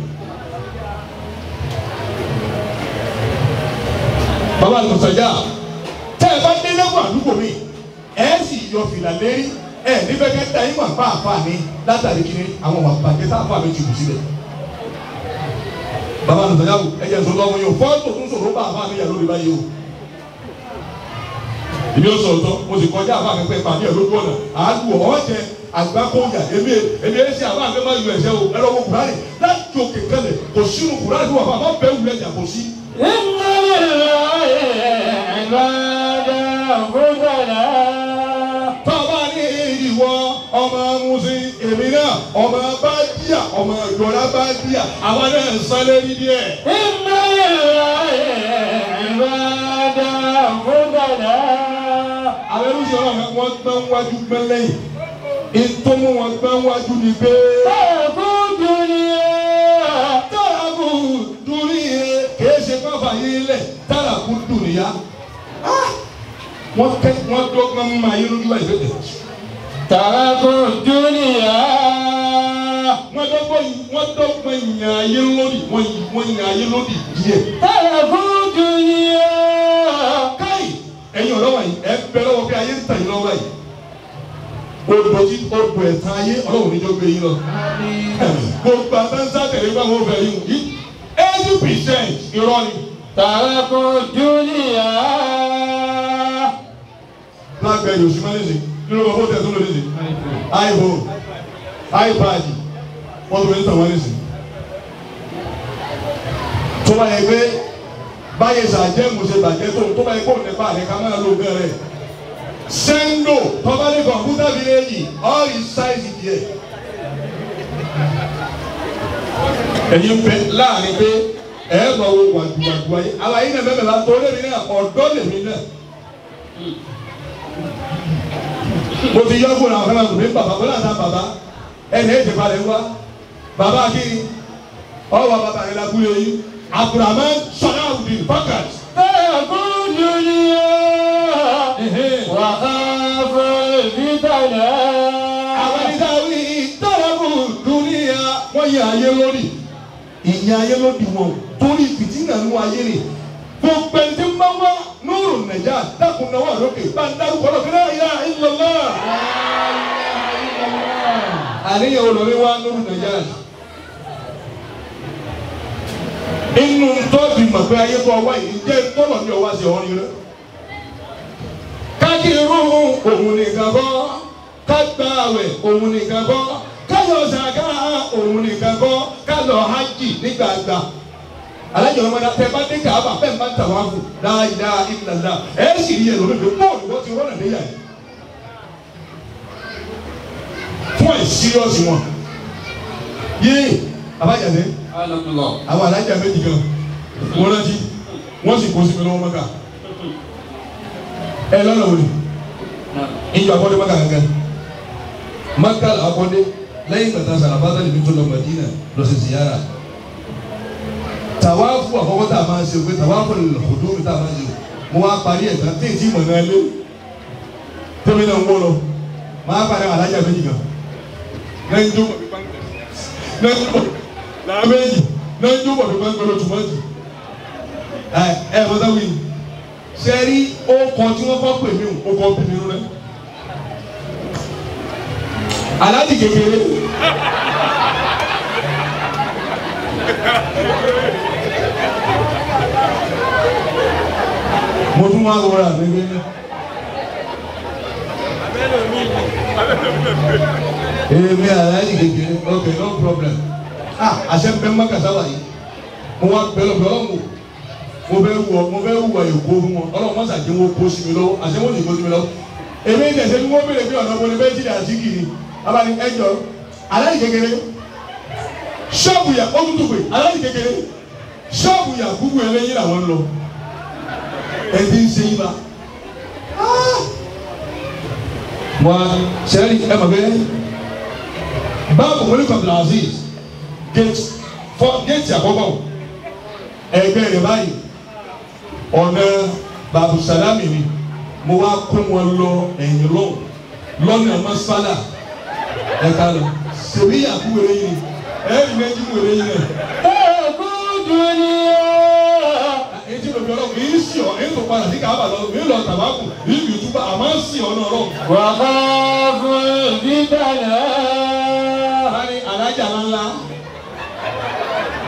Bàbá àlùmọ̀sàjà tẹ́ ẹ bá délé wà àdúgbò mi ẹ sì yọ fìlà lérí ẹ níbẹ̀ kẹ́ da yín wà fà àfà mi látàrí kiri àwọn wà bàjẹ́ tá àfà mi ti kù síbẹ̀. Bàbá àlùmọ̀sàjà ẹ jẹ́ sọ́dọ̀ ọmọ yìí o fọ́ọ̀tò tún sọ̀rọ̀ bá àfà mi yà lórí báyìí o. Èmi ò sọ̀rọ̀ tán mo sì kọjá àfà mi pé pàdé ẹ̀ lójú ọ̀nà àádùn ọ̀jẹ̀ àgbákòyà èmi èmi ẹ̀ ṣe àfà mi máa yọ ẹ̀ṣẹ̀ o ẹ lọ́wọ́ Kùránì láti òkè kẹlẹ̀ kò sínú Kùránì tó wà fún àmọ́ bẹ́ẹ̀ wulẹ̀ jà kò sí. Inna lillahi ibadan fudala. Tọ́ba ní ìwọ ọmọ Musin èmi náà ọmọ bá díà ọmọ ìjọra bá díà àwa náà ń sálẹ̀ ní díẹ̀. Inna lillahi ibadan fudala. Àwọn ẹrú sí ọlọ́run wọ́n gbọ́n wájú gbọ́n lẹ́yìn. Ìtọ́mú wọn gbọ́n wájú ni pé. Tẹ̀kú dúnìyà. Tẹ̀kú dúnìyà kìí ṣe fáfà yín lẹ̀ tàràkù dúnìyà. Wọ́n kẹ́ wọ́n dọ́gbọ́n máa yé lójú báyìí fẹ́tẹ̀. Tàràkù dúnìyà. Wọ́n dọ́gbọ́n yàn ayé lódì wọ́n yàn ayé lódì díẹ̀. Tàràkù dúnìyà. Káyì ẹ̀yin ọ̀rọ̀ wọ̀nyí ẹ̀ bẹ lọ́wọ́ pé ayé ń tàn yín lọ́wọ́ báyìí. Odò tí odò ẹ̀tàn ayé ọlọ́run níjọ́ gbé yín lọ. Gbogbo àtàǹsá tẹ̀lé bá wọn fẹ́ yín wù. 80% irọ́ ni. Tàràkù dúnìyà. Blackberry oṣù mẹ́rin nínú ọmọ tẹ̀ tó lò nísìn. iPhone, iPad, wọ́n tó fi ń tàn wọ́n nísìn. Tó bá yẹ pé Báyé sàjẹ́ mo ṣe bàjẹ́ tó tó báyìí kó nípa rẹ̀ ká máa lo bẹ́ẹ̀ rẹ̀. Sẹ́ńdò tọ́ba ní kọ̀ǹpútà fíléèjì ọ́ọ̀rì sáìsì díẹ̀. Ẹ̀yin bẹ láàrin pé ẹ̀ bọ̀ wo wàdùwàdù ayé. Àwa yìí náà bẹ́ẹ̀ bá tó lémi náà ọ̀dọ́ lèmi náà. Mo ti yọ kó làwọn fẹ́ràn mi bàbá kó láta bàbá ẹnì ètè balẹ̀ wá. Bàbá kí ni ọwọ́ bàbá rẹ̀ la kúlẹ̀ yìí. Abdulrahman Salahuddin Fakat. Àwọn ẹni tá a wí tọ́lọ́bù dúníyà wọ́n yẹ ayé lórí. Ìyẹn ayé lórí wọn torí fìtínà nù ayé rè. Gbogbo ẹni tí ń bá wá Nuru Najat dákun náà wà lókè bá ń dárúkọ lọ́kẹ́ la ilaha illallah. Àníyàn olórí wá Nuru Najat. Inú tọ́bi mọ̀ pé ayé kọ́ wáyé jẹ́ tọ́lọ̀ ní ọwá sí ọ̀rìn rẹ̀. Kákìrú òun nìkan kọ́, kágbààwẹ̀ òun nìkan kọ́, káyọ̀ sàká òun nìkan kọ́, kálọ̀ hajj nígbàgbà. Alájọ ọmọdé tẹ bá dé Káàbà bẹ́ẹ̀ bá ń tà wá fún la ilaha illallah. Ẹ sì rí ẹlòmíì pé bọ́ọ̀lù wọ́n ti rọ́nà déyà yìí. Fún ẹ̀ síríọ̀sì wọn. Yéé abájáde àwọn alájà méjì kan wọ́n rántí wọ́n sì kó sí mi lọ́wọ́ Mẹ́kà ẹ lọ́nà òní ìjọ akọ́dé Mẹ́kà kankan Mẹ́kà akọ́dé lẹ́yìn gbàtà sàràbàtà lèmi tó lọ Mádínà lọ sí ziyara tàwáfù àkọ́kọ́ tá a máa ń ṣe pé tàwáfù lọ́dún tá a máa ń ṣe mo wá parí ẹ̀ tán tí ì tí mọ̀ náà lé tẹ́mi náà ń wọ́ lọ máa parí àwọn alájà méjì kan lẹ́yìn tó làbẹ́yì lẹ́yìn bọ̀ tó gbọ́dọ̀ tòmátì ẹ ẹ bọ́tà wí sẹ́rí ọkọ̀ tí wọ́n kọ́ pè mí o ọkọ̀ bí mi rẹ aláàjì kékeré mo tún wá wọra mi gbé èmi aláàjì kékeré ok no problem. Ah, àṣẹ bẹ mọ́kàsá wà yìí mo wá bẹ lọ ọlọ́run mo bẹ wù ọ mo bẹ wù ọ èkó fún wọn ọlọ́run mọ́sà jẹ́ wọn kó sí mi lọ́wọ́ àṣẹ wọn sì kó sí mi lọ́wọ́ èmi ń tẹ̀sẹ̀ ní wọ́n bèrè bí ọ̀nà bọ́ni bẹ́ẹ̀ jìnnà sí kiri abáni ẹjọ́ aláì kékeré ṣọ́ọ̀bù yà ó tútù pé aláì kékeré ṣọ́ọ̀bù yà kúkú ẹlẹ́yìn làwọn ń lọ ẹbí ń ṣe yín bá wọ́n sẹ́rí ẹ mọ̀ bẹ́ẹ̀ báàbò mọ́lẹ́kọ̀ Abdulaziz gate fọ gate àkọ́kọ́ ẹgbẹ́ rẹ̀ báyìí ọ̀nà babu salami ni mo wá kó wọn lọ ẹ̀yìn lọ́wọ́ lọ́nà masala ẹ̀ka lọ sèmi yàgò wẹ̀rẹ̀ yìí ẹ̀rì méjì wẹ̀rẹ̀ yìí rẹ̀. Ẹ̀kú dúníyà. Èyí ló fi ọlọ́run kì í sì ọ́ èyí tó padà sí Káàbà lọ èyí lọ tàbákù èyí kì í túbà àmọ́ sì ọ́ náà ọlọ́run. Wàhálà fìtánà. Wọ́n ní alájà ńlá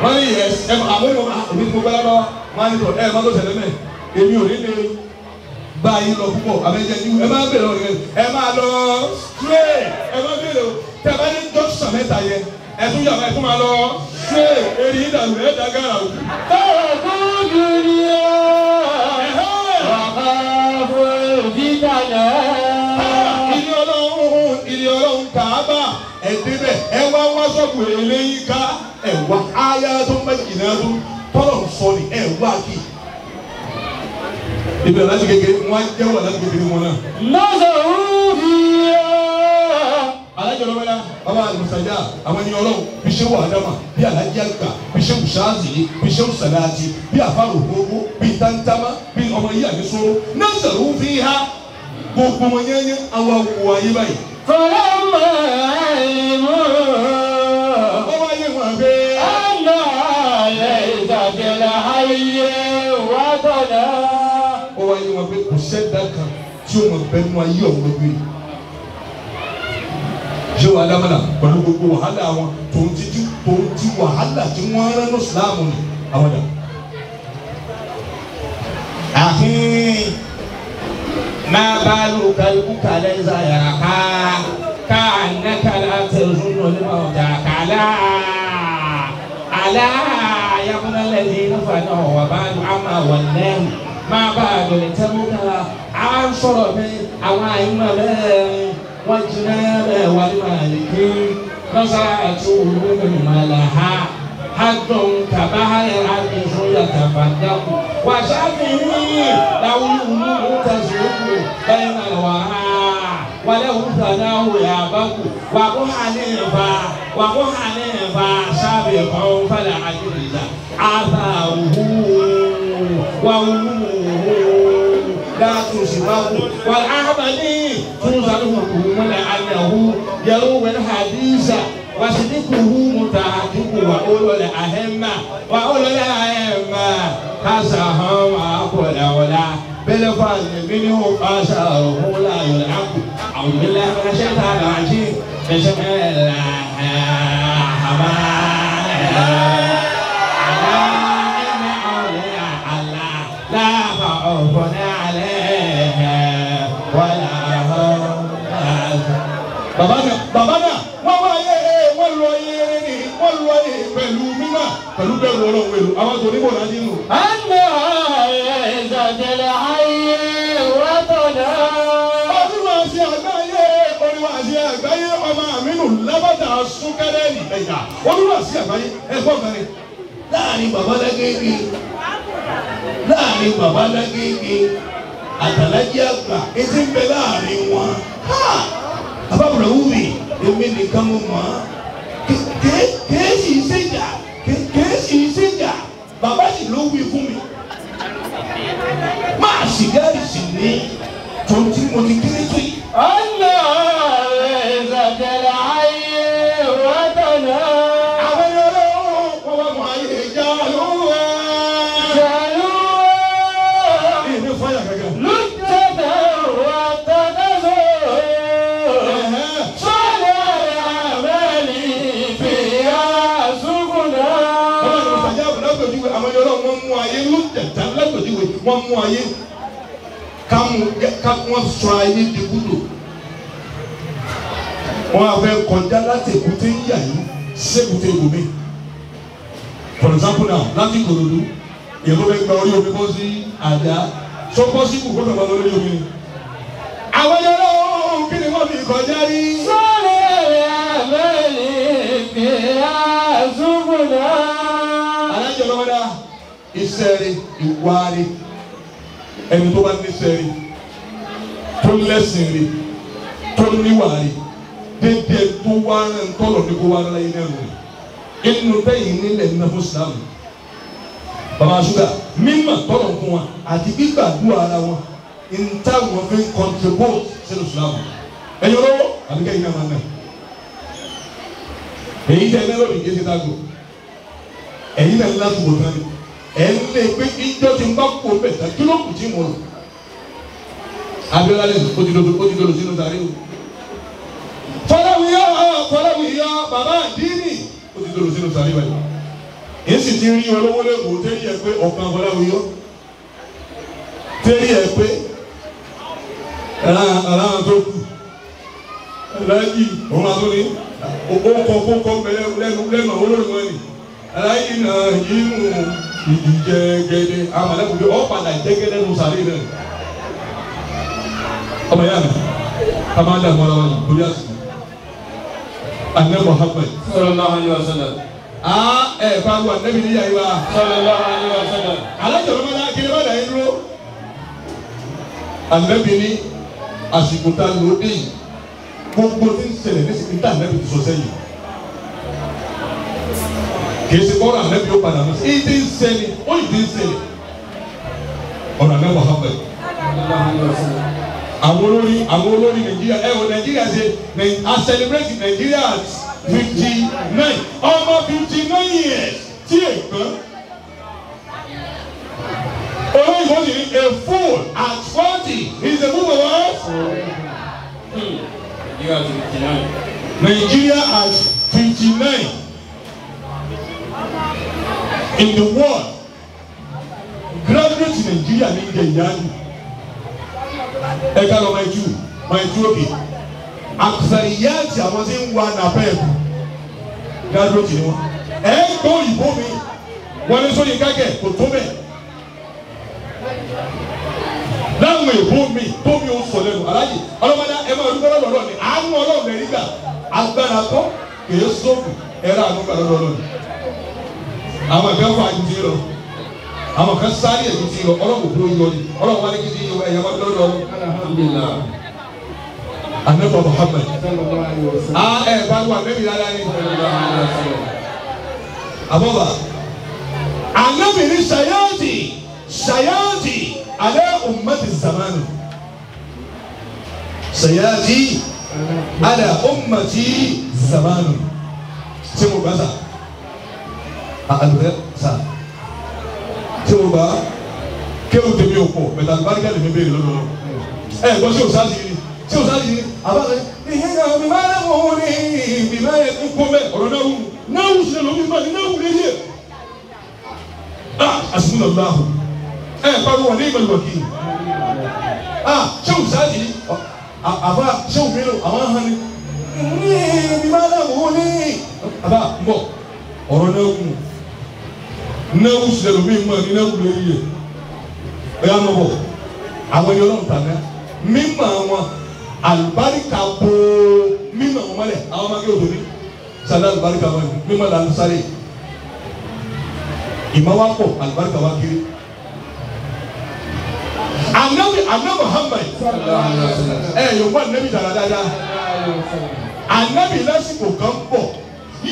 wọ́n ní yẹ ẹ àwọn èèyàn èmi tó gbẹ́lá lọ́wọ́ wọ́n á ní tọ́ ẹ má tó ṣẹlẹ̀ mẹ́ èmi ò ní lè bá yín lọ púpọ̀ àbẹ̀jẹ̀ ní ẹ má bèrè ọ̀rẹ́ ẹ má lọ straight ẹ má bèrè o tẹ bá ní dókítà mẹ́ta yẹ ẹ tún yàrá ẹ tún máa lọ straight èrì ìdàlù ẹ dàgàrà o. Ẹ̀kú dúníyà. Wàhálà fìtánà. Ilé ọlọ́run ilé ọlọ́run Káàbà ẹ débẹ̀ ẹ wá wá sọ́kù eléyìí ká ẹ wá áyá tó méjì náà tó tọ́lọ̀ ń sọ ni ẹ wá kí. Ibi aláṣẹ kékeré wọn jẹ́wọ́ aláṣẹ kékeré wọn náà. Nọ́sọ̀rọ̀ fìyà. Alájọ lọ́wọ́lá bàbá àlùmọ̀sájà àwọn ènìyàn ọlọ́run bí ṣé wà ádámà bí alájí àgbà bí ṣé wùsáàzì bí ṣé wùsàláàtì bí àfàrò gbogbo bí tántàmá bí ọmọ yìí àdísóró nọ́sọ̀rọ̀ fìyà gbogbo wọn yẹn àwọn awọ ayé báyìí. فلما علموا Wọ́n wá yé wọn pé أنها ليست بالحي وطنا ó wá yé wọn pé kò sẹ́dá kan tí ó mọ̀ bẹ́ẹ̀ nú ayé ọ̀hún lóbi rí. Ṣé wàá dámọ̀nà pẹ̀lú gbogbo wàhálà wọn tòun ti tòun ti wàhálà tí wọ́n rán ní Ìsìlámù ni àwọn dà. أخي ما بالك قلبك ليس يرقى كأنك لا تظن الموت ألا ألا يا ابن الذين فنوا وبعد عما والله ما بعد لتبقى عن صرف أو عما وجناب والمالك نصرته ملها حد كبحر العرش يتفدق وشافعي له الأمور تسلك بين الورى وله ثناء يابك وأبو حنيفة وأبو حنيفة سابق فلا عجز آثاره وأمه لا تسبق والأحمدي توزنه لأنه يروي الحديث وصدقه متحقق وأولو الأئمة وأولو الأئمة حسهم أقول ولا بالفضل منه أثره لا يلعب. أعوذ بالله من الشيطان الرجيم. بسم الله الرحمن الرحيم. ألا إن أولياء الله لا خوف عليهم ولا هم يحزنون. Bàbá náà wọ́n wáyé wọ́n lọ ayé ní wọ́n lọ ayé pẹ̀lú mímọ́ pẹ̀lú bẹ̀rù ọlọ́run pẹ̀lú àwọn tó níbò láti nù. أنا عزة الحي وطنا. Oníwàásí àgbáyé oníwàásí àgbáyé ọmọ àmínú lábàtà súnkẹ́rẹ́ nìkẹyà oníwàásí àgbáyé ẹ̀fọ́ kan ní. Láàrin bàbá lágége láàrin bàbá lágége àtàlájì àgbà etí ń bẹ láàrin wọn. Bàbá bùrọ̀ wúmi èmi nìkan mo mọ̀ ọ́ kèésì ṣèjà kèésì ṣèjà bàbá sì ló wí fún mi. Máa sìgárì sì ní tòun tí mo ti kéré tó yìí. أنا عزة الحي وطنا. Àwọn ẹni ọlọ́run wọ́n wá mọ ayé ìjà ló wá. جعلوا Ìní fáyà kankan. لجة واتخذوا صالح الأعمال فيها سبلا. Ọlọ́run ní Mùsàjáàbù lápèjúwe àwọn ẹni ọlọ́run wọ́n mú ayé ló tẹ̀tà lápèjúwe wọ́n mú ayé ká wọ́n sọ ayé di kúlò. Wọ́n á fẹ́ kọjá láti èkúté ń yà yìí sékúté ibòmí. For example now láti Ìkòròdú èyí ló fẹ́ gba orí omi bọ́ sí àdá tó pọ́sibù kó fẹ́ gba lórí omi ni. Àwọn ẹni ọlọ́run kí ni wọ́n fi kọjá rí? صالح الأعمال فيها سبلا. Alájọ lọ́wọ́dá iṣẹ́ rẹ̀ ìwà rẹ̀ ẹni tó bá níṣẹ́ rẹ̀ tó lẹ́sìn rẹ̀ tó níwà rẹ̀ dédé tó wá rẹ̀ ńtọ́lọ̀ ní kó wá rẹ̀ láyé náà rẹ̀ inú bẹ́yìn nílẹ̀ nínú fún Ìsìlámù. Bàbá Ṣúgà mímọ̀ tọ́lọ̀ fún wa àti gbígbàdúrà ara wọn níta wọn fi ń contribute sínú Ìsìlámù. Ẹ̀yin olówó àbíkẹ́ yìí náà máa ń nà. Èyí tẹ́ ẹ náà lónìí kí ẹ ti dágò. Ẹ̀yin náà láti wò tán ni ẹ̀ ń lé pé ìjọ ti ń bá kó bẹ̀ tán kí ló kù tí mo rò. Abíọ́lá lè ó ti dodo sínú sàárè o. Fọláwíyá Fọláwíyá bàbá àdínì ó ti dodo sínú sàárè báyìí. Èyí sì ti rí olówó lẹ́kọ̀ọ́ tẹ́lí ẹ̀ pé ọ̀kan Fọláwíyá tẹ́lí ẹ̀ pé aláǹ tó kù aláàjì òun àtúndì ó kọ kókó lẹ́nu lẹ́nu àwọn olórí wọn ni aláyé náà yìí mú ìjẹgẹdẹ amalẹkùn ọ padà jẹgẹdẹ nù sàlẹ náà ọmọ yàrá mi ká máa dàgbọ́ ara wa yìí lórí àsìkò anabi Muhammad Sallallahu alaihi wasallam. aa ẹ fáwọn anabi ní yàrá wa Sallallahu alaihi wasallam. alájọ ló máa kí ló máa dà yín dúró anabi ní àsìkò tá a lò dé yìí gbogbo tí ń ṣẹlẹ̀ ní tá anabi ti sọ sẹ́yìn kì í ṣe kọ́ra anabi ó padà mọ́ sí i ti ń ṣẹlẹ̀ ó yìí ti ń ṣẹlẹ̀ ọ̀nà anabi Muhammad. Sallallahu alaihi wasallam. Àwọn olórí Nàìjíríà ẹ wọ Nàìjíríà ṣe a celebrate Nàìjíríà at 59 ọmọ 59 years tí ègbọ́n olóyìnbó sì ní a fool at 40 is a fool of us. Nigeria 59. Nigeria at 59 in the world graduate Nigeria ní jẹ ìyáàlú ẹ ká lọ máa ju òkè àkàrìyáàtì àwọn tí ń wa nàpẹ́ẹ̀kù graduate ni wọn ẹ gbọ́ òyìnbó mi Wọlé Ṣóyínká kẹ̀ kò tó bẹ́ẹ̀. Láwọn èèbó mi tó mi ò sọ lẹ́nu aláyè ọlọ́mọdé ẹ máa dúpẹ́ lọ́dọ̀ Ọlọ́run ni àánú Ọlọ́run lẹ́rí gbà agbára kọ́ kìí sóògùn ẹ̀rọ àánú gbà lọ́dọ̀ Ọlọ́run. Àwọn kan fà ju ti lọ àwọn kan sáré ẹ̀jú ti lọ Ọlọ́run kò dúró yọ ni Ọlọ́run wá ní kí ti yọ ẹ̀yà wá lọ́dọ̀ Ọlọ́run. Ànábì Muhammad ẹ bá wà nẹ́bí rárá ni àbọ̀bà Ànábì ní sayáàtì sayáàtì alẹ́ ummati zamanu sayáàtì alẹ́ ummati zamanu ṣé mo gbà sá àlùfẹ́ sá ṣé mo gbà kéwù tèmi ò pọ̀ bẹ̀tà àlùbáríkà lèmi béèrè lọ́dọ̀ ẹ gbọ́ sí òsáàsì yìí tí o sáré yìí àbáṣe ìyẹn mi máa ń wọ ní mi máa yẹ kó mẹ ọ̀rọ̀ náà wù náà wù sílẹ̀ lómi máa ní náà wù léyè ah asunlọláhu ẹ pariwo ní ìmọ̀lẹ̀ wọ̀kì ah ṣé o sáré yìí àbá ṣé o mélòó àwọn hàn ní mi máa ń wọ ní àbá mbọ ọ̀rọ̀ náà wù náà wù sílẹ̀ lómi máa ní náà wù léyè ẹ yà mọ̀ bọ̀ àwọn ẹni ọlọ́run tà náà mímọ̀ wọn alibarika bo mímọ̀ wọn mọ́lẹ̀ àwọn ọmọ akéwòn tóbi sálẹ̀ alibarika wọn mímọ̀ là ń sáré ìmọ̀ wa pọ̀ alibarika wa kiri. Anabi anabi Muhammad ẹ yóò wá anabi dara dáadáa anabi lásìkò kan bọ̀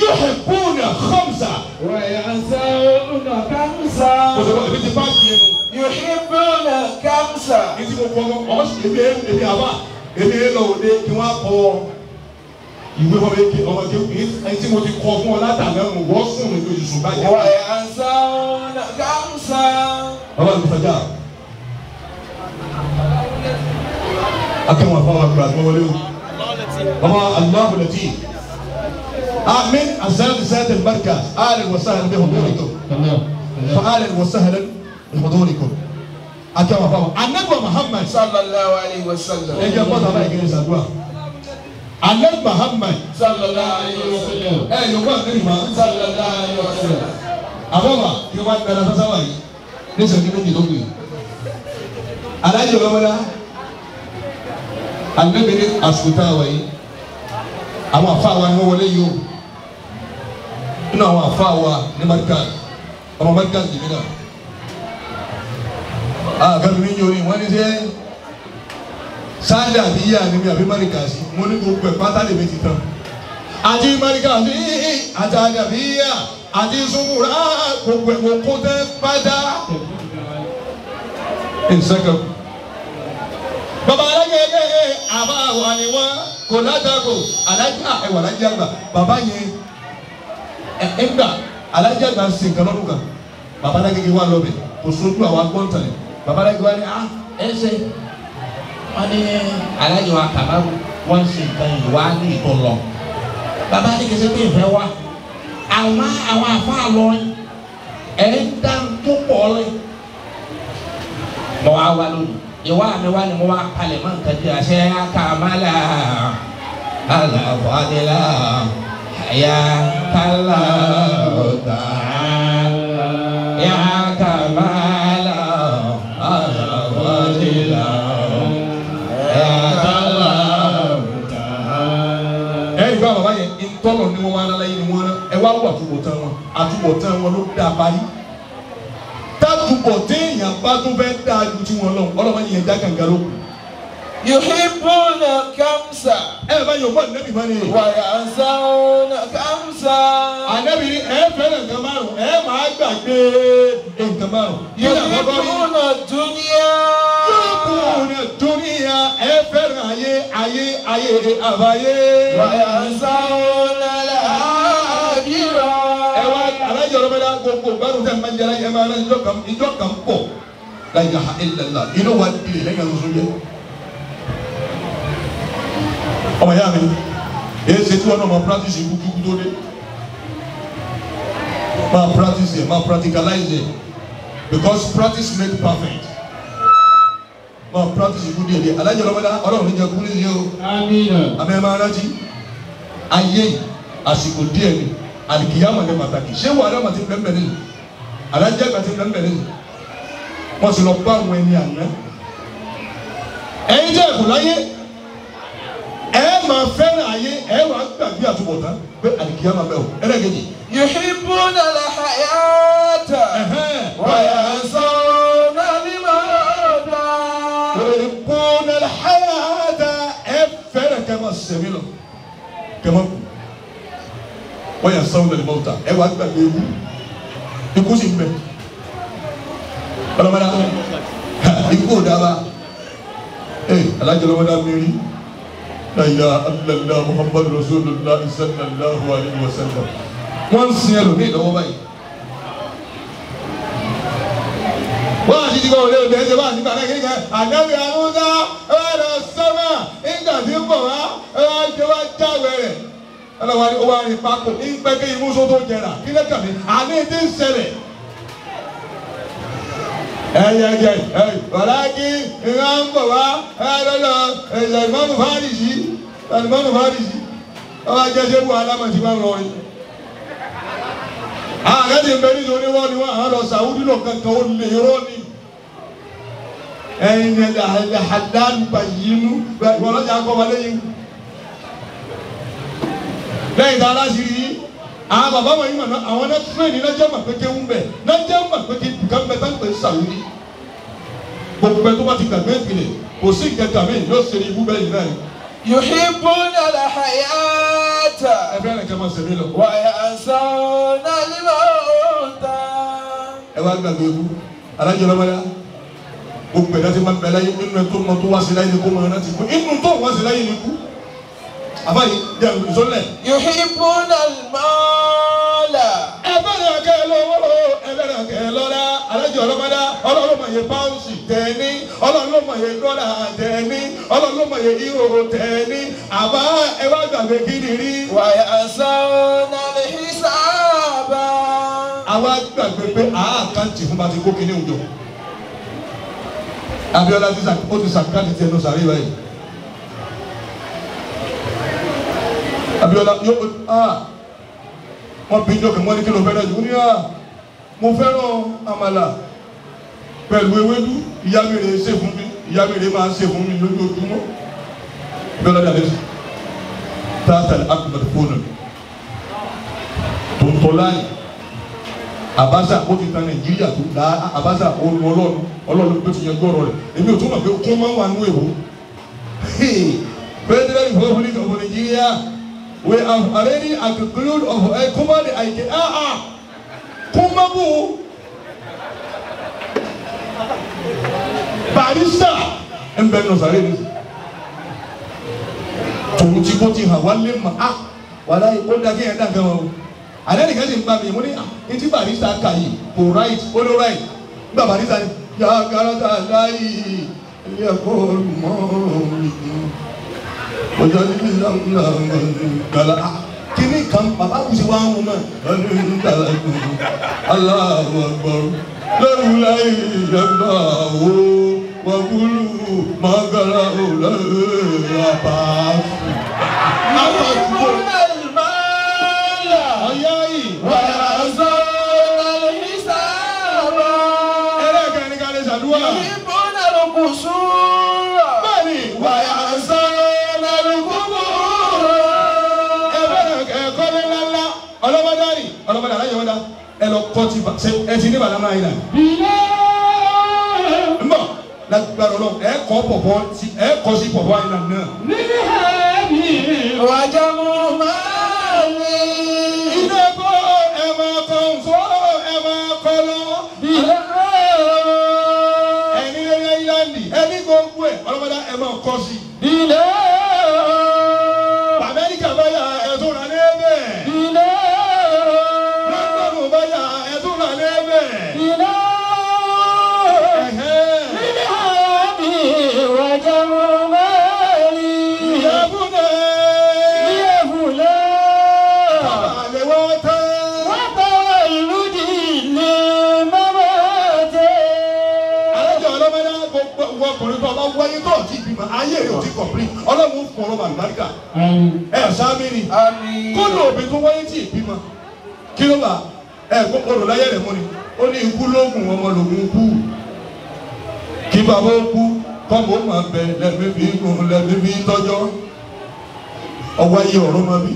yuhibbuna khamsa. Wa yansawna khamsa. Kò sọ ebi ti bá tiẹ̀ nù. Yuhibbuna khamsa. Ní ti mo kọ́ ọmọ sì ebi ebi àbá ebi lọ òde kí wọ́n kọ ìwé ọmọ eke ọmọ eke ẹni tí mo ti kọ fún ọ látàná mo wọ́ sùn ní oṣù sùn báyìí. Wa yansawna khamsa. Bàbá mi fàjà akẹ́wọ̀n àfọwọ́ àgbà àti wọlé o bàbá Allahu Latif amin azali zati al-markaz ahlan wa sahlan bi hudurikum fa ahlan wa sahlan bi hudurikum akẹ́wọ̀n àfọwọ́ anabi Muhammad sallallahu alayhi wa sallam. Ẹ jẹ́ kọ́ta báyìí kiri sàdúrà anabi Muhammad sallallahu alayhi wa sallam. Ẹ yóò wá nínú ma sallallahu alayhi wa sallam. Àbọ̀bà kí wọ́n dára sásá wáyé ní sọ̀rọ̀ méjì tó kù yìí. Alájọ lọ́wọ́dá anabi ní àsùkúta wáyé àwọn afa wa ni wọ́n wọlé yìí o nínú àwọn afa wa ní markaz ọmọ markaz yìí náà àgàmì mi yòó ni wọ́n ní sẹ́ sáńdà àbí yíyá ni mi àbí marikasi mo ní gbogbo ẹ̀ pátá lè mi ti tán àti marikasi àti àgàbíyà àti sumura gbogbo ẹ̀ mo kó tẹ́ pátá ìsẹ́kẹ̀. Bàbá alágẹ̀gẹ̀ àbá wà ní wọn kò látàkò alájà ẹwà alájà àgbà bàbá yẹn ẹ ńgbà alájà àgbà ń ṣe nǹkan lọ́dún kan bàbá alágẹ̀gẹ̀ wà lọ́bẹ̀ kò sójú àwọn agbọ́ntàn bàbá alágẹ̀gẹ̀ wà ní a ẹ ṣe wọn ní alájọ wa kàbá wọn ṣe nǹkan yìí wá ní ìtọ̀ lọ bàbá alágẹ̀gẹ̀ ṣe pé ìfẹ́ wa àwọn àwọn àfa lọ ẹ ń dá tó pọ̀ lẹ mọ wá wá lónìí ìwà mi wá ni mo wá palẹ̀ mọ́ nǹkan tí a ṣe kàmálà aláfọ̀dẹ́là ya kálá ọ̀tá ya kàmálà aláfọ̀dẹ́là ya kálá ọ̀tá. Ẹ rí bá bàbá yẹn ntọ́nà ni wọ́n wá lálẹ́ yìí ni wọ́n ẹ wá wọ àtúbọ̀tán wọn àtúbọ̀tán wọn ló dá parí tàtúbọ̀ téèyàn bá tún fẹ́ dáa ju tí wọn lọ ọlọ́mọ yẹn já kànga ló kù. Yuhibbuna khamsa. Ẹ bá yóò bọ́ nẹ́bí mọ́ ni. Wa yansawna khamsa. Ànẹ́bí ni ẹ fẹ́ràn nǹkan márùn ẹ máa gbàgbé nǹkan márùn. Yuhibbuna dunya. Yuhibbuna dunya ẹ fẹ́ràn ayé ayé ayé àbáyé. Wa yansawna al-akhirah. Ẹ wá alájọ ọlọ́mọdé gbogbo gbádùn tẹ̀ máa ń jẹrẹ ẹ máa ń ìjọ kan pọ̀ la ilaha illallah inú wa di lẹ́yìn ọ̀sán yẹ. Ọmọ ya mi èyí ṣe tí wọn náà máa practice ikú kíkú tó dé máa practice ẹ máa practicalize ẹ because practice make perfect máa practice ikú díẹ̀ díẹ̀ alájọ ọlọ́mọdé ọlọ́run ní jẹ kú níyì o àmì ẹ máa rántí ayé àsìkò díẹ̀ ni alikiyama ní pàtàkì ṣé wàhálà màtí bẹ́ẹ̀ nínú Alájẹ àgbà ti ń bẹ̀rẹ̀ lẹ́yìn. Wọ́n ti lọ bá àwọn ẹni àná. Ẹ̀yin jẹ́ ẹ̀kọ́ láyé. Ẹ máa fẹ́ràn ayé, ẹ wà gbàgbé àtúbọ̀tán pé àlìkíyà máa bẹ̀ o. Ẹlẹ́gẹ̀dì. Yuhibbuna al-hayata wa yansawna al-mawta. Yuhibbuna al-hayata ẹ fẹ́ràn kẹ́ máa sẹ̀mí lọ. Kẹ́ máa kú. Wa yansawna al-mawta ẹ wà gbàgbé ewu. Ikú sì ń bẹ. Ọlọ́mọdé ikú ò dábàá. Ee alájọ lọ́mọdé mi rí. La ilaha illallah Muhammadu Rasulullah sallallahu alayhi wa sallam. Wọ́n ń sin ẹlòmíì lọ́wọ́ báyìí. Wọ́n àti ìdíkọ̀ òde òde ẹ̀ṣẹ̀ bá àti bàrẹ̀ kékeré. Ànábì Amúsá ẹ wá lọ sọ́mà nígbà tí ń bọ̀ wá ẹ wá jẹ wá jáwé rẹ̀. Ọlọ́wà ni ó wá rí pákó ní pẹ́kẹ́ ìmúṣó tó jẹrà kí lẹ́kàn mi àní ti ń ṣẹlẹ̀. Ẹyẹ ẹyẹ ẹ wàlákì ìhà ń bọ̀ wá ẹ lọ́lọ́ ẹ̀yẹ ìmọ̀nù fárìsì ìmọ̀nù fárìsì ọba jẹ́sẹ̀ wù alámọ̀tí wà lọ́rin. Àgàtì ń bẹ nítorí rọ́ ni wọ́n á lọ sàwúdí lọ kankan ó lè rọ́ ni. Ẹyin ẹ̀ àdánù bàyínú ìwọ lọ́jà kọ́ wa lẹ́yìn. Lẹ́yìn tá a láṣìírí yìí àwọn bàbá wọn yìí mọ̀ náà àwọn náà tírẹ̀nì náà jẹ́ mọ̀ pé kéwù ń bẹ̀ náà jẹ́ mọ̀ pé kéwù bẹ̀ tá ń pè é sàwúdí. Gbogbo ẹ tó bá ti gbàgbé ìpìlẹ̀ kò sí ìkẹta mi yóò ṣe ibú bẹ́ẹ̀ yìí náà ni. Yuhibbuna al-hayata. Ẹ fẹ́ràn kẹ́ máa sẹ̀mí lọ. Wa yansawna al-mawta. Ẹ wá gbàgbé ikú alájọ lọ́mọdé gbogbo ẹ̀dá ti máa ń bẹ láyé nínú ẹ tó mọ tó wá sí láyé ni kó máa rántí kú inú tó wá sí láyé ni kú. Àbáyé jẹ́ ìsọ́lẹ̀. Yuhibbuna al-mala. Ẹ fẹ́ràn kẹ́ lọ́wọ́ ẹ fẹ́ràn kẹ́ lọ́lá alájọ ọlọ́mọdé ọlọ́mọ yẹ pọ́ùnsì tẹ̀ní ọlọ́mọ yẹ dọ́là tẹ̀ní ọlọ́mọ yẹ ìhòòhò tẹ̀ní àbá ẹ wá gbàgbé kiri rí. Wa yansawna al-hisaba. Àwa gbàgbé pé àákáǹtì fún bá ti kó kíní òjò. Abíọ́lá ó ti sàkáǹtì tiẹ̀ lọ sàrí báyìí. Abíọ́lá yóò wọ́n bí jọ́kẹ́ wọ́n ní kí ló fẹ́ràn jù ní à mo fẹ́ràn àmàlà pẹ̀lú ewédú ìyá mi rè ṣe fún mi ìyá mi rè máa ṣe fún mi lójoojúmọ́. Abíọ́lá dàbí tààtà akùnrin fóònù tòǹtò láàyè Abacha ó ti ta Nàìjíríà tó dá Abacha olú ọlọ́run ọlọ́run tó ti yanjú ọ̀rọ̀ rẹ̀ èmi ò tún mọ̀ pé kó máa ń wà nínú èwo. President Republic of Nigeria, we have already concluded of a command ike kumabu barista ń bẹ nù sàrẹ́ ní tòun tí kò ti hàn wá lé mà á wàlá ó dàgé yẹn dàgé wọn o alẹ́ nìkan sì ń bá mi mo ní etí barista kà yìí kò right ó ló right nígbà barista ni yàgàràtà láyé ilé ẹ̀kọ́ olùmọ̀ mi ọjọ́ ní ìlànà kíní kan bàbá kùsì wà ń mọ̀ Allahu Akbar lẹ́rù láyé ìjọba wo wàkúlù màgàrà òlẹ́rù àbáfù. Bẹ́ẹ̀ni wàyà sọ́nà lùkúkú. Ẹ̀kọ́ ní ńláńlá ọlọ́mọdé rì ọlọ́mọdé aláyọ̀mọdé ẹ lọ kọ́ ti ṣe ẹ ti ní bàlámà yìí náà. N bọ̀ lágbára ọlọ́run ẹ kọ́ pọ̀pọ̀ ẹ kọ́ sí pọ̀pọ̀ yìí náà. Wàjà mú máa ní. Ilé kọ́ ẹ máa kọ́ nsọ́ ẹ máa kọ́ lọ. Ẹni lórí Áíláńdì ẹni gbogbo ẹ ọlọ́mọdé ẹ máa kọ́ sí. Ilé. Amẹ́ríkà báyà ẹ̀tún rà lébẹ̀. Ilé. Lọ́ńdọ̀nù báyà ẹ̀tún rà lébẹ̀. Ilé. Ilé àbí wàjà mú máa ní. Ìyàbùnẹ̀. Ìyàbùnẹ̀. Bàbá àlẹ́ wọ́n tán. Wọ́n tọrọ ìlú di ilé mọ́mọ́ tẹ́. Alájọ ọlọ́mọdé gbogbo ọkùnrin tó ọba wáyé tó ọtí ìbímọ ayé rẹ̀ ò ti kọ̀pìlì ọlọ́run fún ọlọ́mọ àlùbáríkà. Ẹ sáámi ni kó ló òbí tó wáyé tí ìbímọ kí ló bá ẹ gbọ́dọ̀ láyé rẹ̀ mú ni Ó ní ikú lóògùn ọmọ lògùn kú. Kí bàbá ó kú kọ́mọ ó máa bẹ lẹ́mí fi gùn lẹ́mí fi tọ́jọ́. Ọwọ́ ayé ọ̀rọ̀ máa bí.